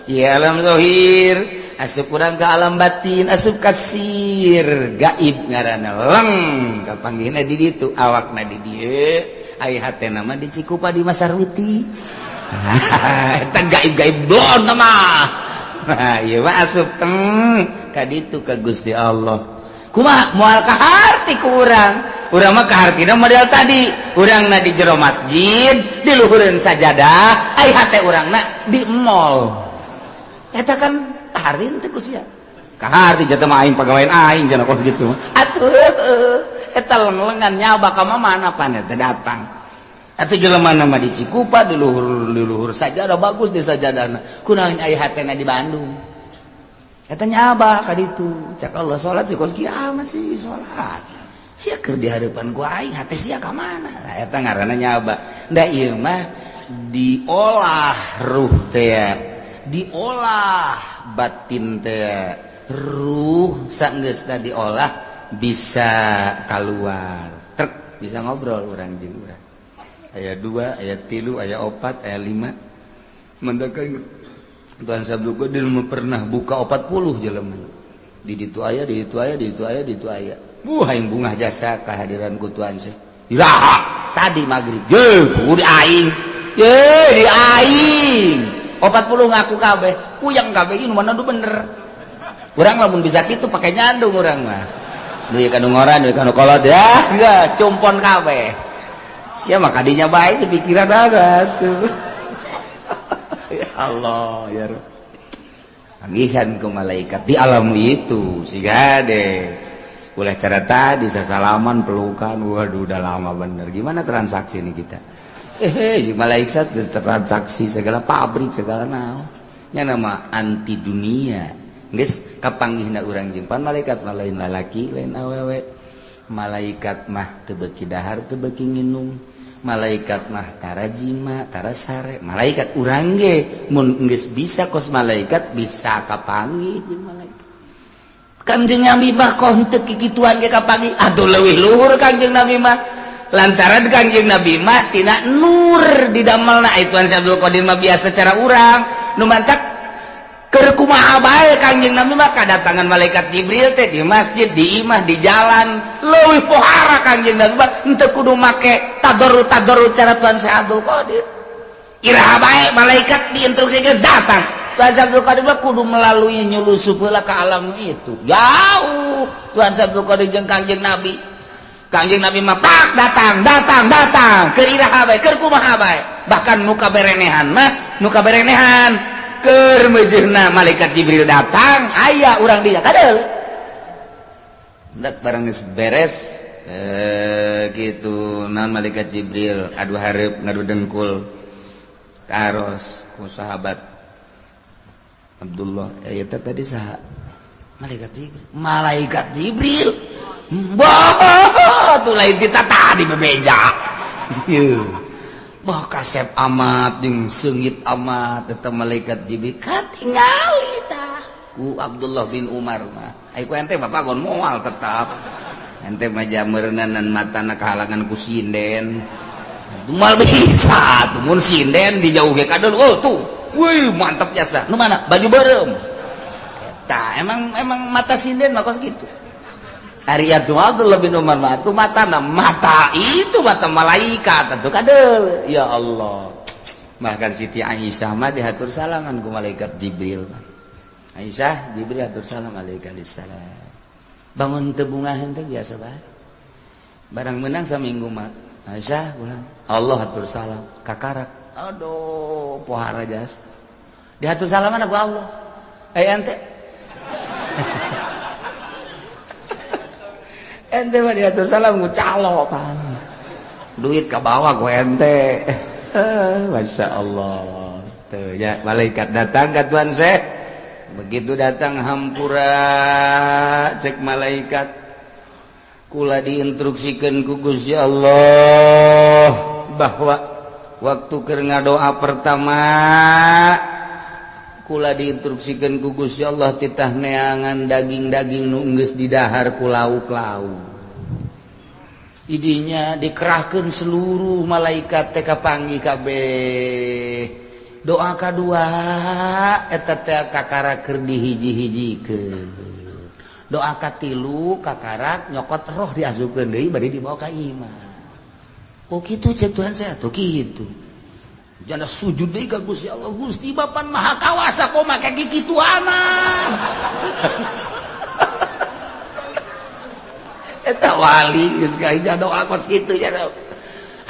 Ya alam zohir, asup kurang ke alam batin, asup kasir, gaib ngaranna leng kapanggihna di ditu, awakna di dieu, ai hatena mah di Cikupa di Masarwiti. Eta gaib-gaib blon mah. Nah, ieu mah asup teng ka ditu ka Gusti Allah. Kumaha moal kaharti ku urang? Urang mah kahartina model tadi. Urangna di jero masjid, di luhureun sajadah, ai hate urangna di mall. Eta kan kaharti teh ku sia. Kaharti jatuh mah aing pagawean aing cenah kos gitu. Atuh eta leng-lengan nyaba ka mana pan eta datang. Atuh jelema mah di Cikupa di luhur sajadah bagus di sajadahna. Kunaon aya hatena di Bandung. Eta nyaba ka ditu. Cak Allah salat sih kos kiamat sih salat. Sia keur di hadapan ku aing, hate sia ka mana? Nah, eta ngaranna nyaba. Da ieu mah diolah ruh teh, diolah batin teh. Ruh sanggeusna diolah bisa keluar. Trek bisa ngobrol urang jeung urang. Aya 2, aya 3, aya 4, aya 5. Mendakan Tuhan Sabtu Qadir pernah buka 40 jelema. Di ditu aya, di ditu aya, di ditu aya, di ditu aya. Buah aing bungah jasa kehadiran ku Tuhan sih. Iraha tadi maghrib. Ye, di aing. Ye, di aing. 40 ngaku kabeh. Puyeng kabeh ieu mana du bener. Urang lamun bisa kitu pakai nyandung urang mah. Duit kanu ngoran, duit kanu kolot ya, enggak cumpon kabeh. Sia mah kadinya bae sepikiran ada tuh. Ya Allah ya Rabb. Panggihan ke malaikat di alam itu siga deh. Ulah cara tadi sasalaman pelukan, waduh udah lama bener. Gimana transaksi ini kita? Malaikat transaksi segala pabrik segala naon. Nya nama anti dunia. Geus kapanggihna urang jeung pan malaikat mah lain lalaki lain awewe. Malaikat mah teu beuki dahar teu beuki nginum. Malaikat mah tara jima tara sare. Malaikat urang ge mun geus bisa kos malaikat bisa kapanggih jeung malaikat. Kangjeng Nabi mah kok henteu kikituan ge kapanggih. Aduh leuwih luhur Kangjeng Nabi mah. Lantaran Kangjeng Nabi mah tina nur didamelna. Tuhan Syekh Abdul Qadir mah biasa cara urang. Nu mantak keur kumaha bae Kangjeng Nabi mah kadatangan malaikat Jibril teh di masjid, di imah, di jalan. Leuwih pohara Kangjeng Nabi mah henteu kudu make tadarru-tadarru cara Tuhan Syekh Abdul Qadir. Iraha bae malaikat diinstruksikeun datang. Tuhan Syekh Abdul Qadir mah kudu melalui nyulusup heula ka alam itu. Jauh Tuhan Syekh Abdul Qadir jeung Kangjeng Nabi. Kangjeng Nabi mah pak datang, datang, datang. Keur iraha bae, keur kumaha bae. Bahkan nu kaberenehan mah, nu kaberenehan keur meujeuhna malaikat Jibril datang, aya urang dinya kadeul. Ndak barang geus beres gitu nah malaikat Jibril adu hareup ngadu dengkul karos ku sahabat Abdullah, eta tadi saha? Malaikat Jibril. Malaikat Jibril. Bah, Tuh lain kita tadi bebeja. Bah kasep amat jeung seungit amat eta malaikat Jibril katingali tah ku Abdullah bin Umar mah. Ai ku ente bapak gon moal tetap. Ente mah jameureunnan matana kahalangan ku sinden. Moal bisa tuh mun sinden dijauh ge kadul. Oh tuh. Wih mantap jasa. Nu mana? Baju beureum. Eta emang mata sinden mah kos kitu. Ari Abdullah bin Umar mah tuh matana mata itu mata malaikat atuh kadel. Ya Allah. Bahkan Siti Aisyah mah dihatur salaman ku malaikat Jibril. Aisyah Jibril hatur salam alaika salam. Bangun teu bungaheun teh biasa bae. Barang menang saminggu mah Aisyah ulang. Allah hatur salam kakarak. Aduh, pohara jas. Dihatur salaman ku Allah. Eh ente. Ente mah diatur salam ku calo pan. Duit ka bawah ku ente. Masya Allah. Tuh ya malaikat datang ka Tuan Syekh. Begitu datang hampura cek malaikat. Kula diinstruksikeun ku Gusti Allah bahwa waktu keur ngadoa pertama kula diinstruksikan ku Gusti Allah titah neangan daging-daging nu geus didahar ku lauk-lauk. Idinya dikerahkeun seluruh malaikat teh kapanggih kabeh. Doa kadua eta teh kakara keur dihiji-hijikeun. Doa katilu kakarak nyokot roh diasupkeun deui bari dibawa ka imah. Oh kitu cek Tuhan saya tuh kitu. Janda sujud deui ka Gusti Allah, Gusti Bapan Maha Kawasa kok make kikituanan. Eta wali geus gaja doa kos kitu nya.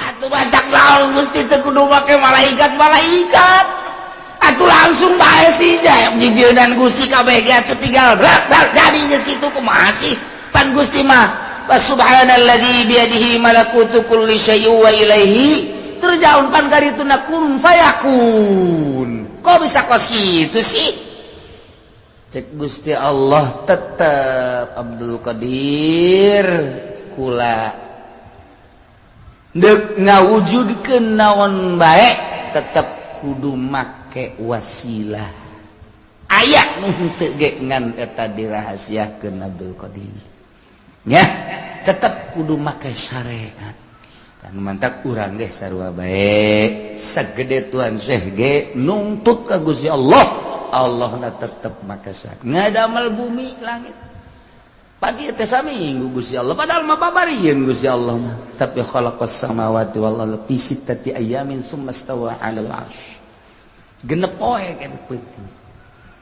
Atuh bancak naon Gusti teu kudu make malaikat-malaikat. Atuh langsung bae sih jijieunnan Gusti kabeh ge atuh tinggal brak brak jadi geus kitu kumaha sih? Pan Gusti mah subhanalladzi biyadihi malakutu kulli syai'in wa ilaihi turja'un pan karituna kun fayakun. Kok bisa kos kitu sih? Cek Gusti Allah tetep Abdul Qadir kula deuk ngawujudkeun naon bae tetep kudu make wasilah. Aya nu henteu ge ngan eta dirahasiakeun Abdul Qadir. Nya tetep kudu make syariat. Kan mantak urang ge sarua bae sagede Tuan Syekh ge nungtut ka Gusti Allah. Allah na tetep make syariat. Ngadamel bumi langit. Pagi teh saminggu Gusti Allah padahal mah babarieun Gusti Allah mah. Tapi khalaqas samawati wal arda fi sittati ayamin summa stawa 'alal arsy. Genep poe kan peuting.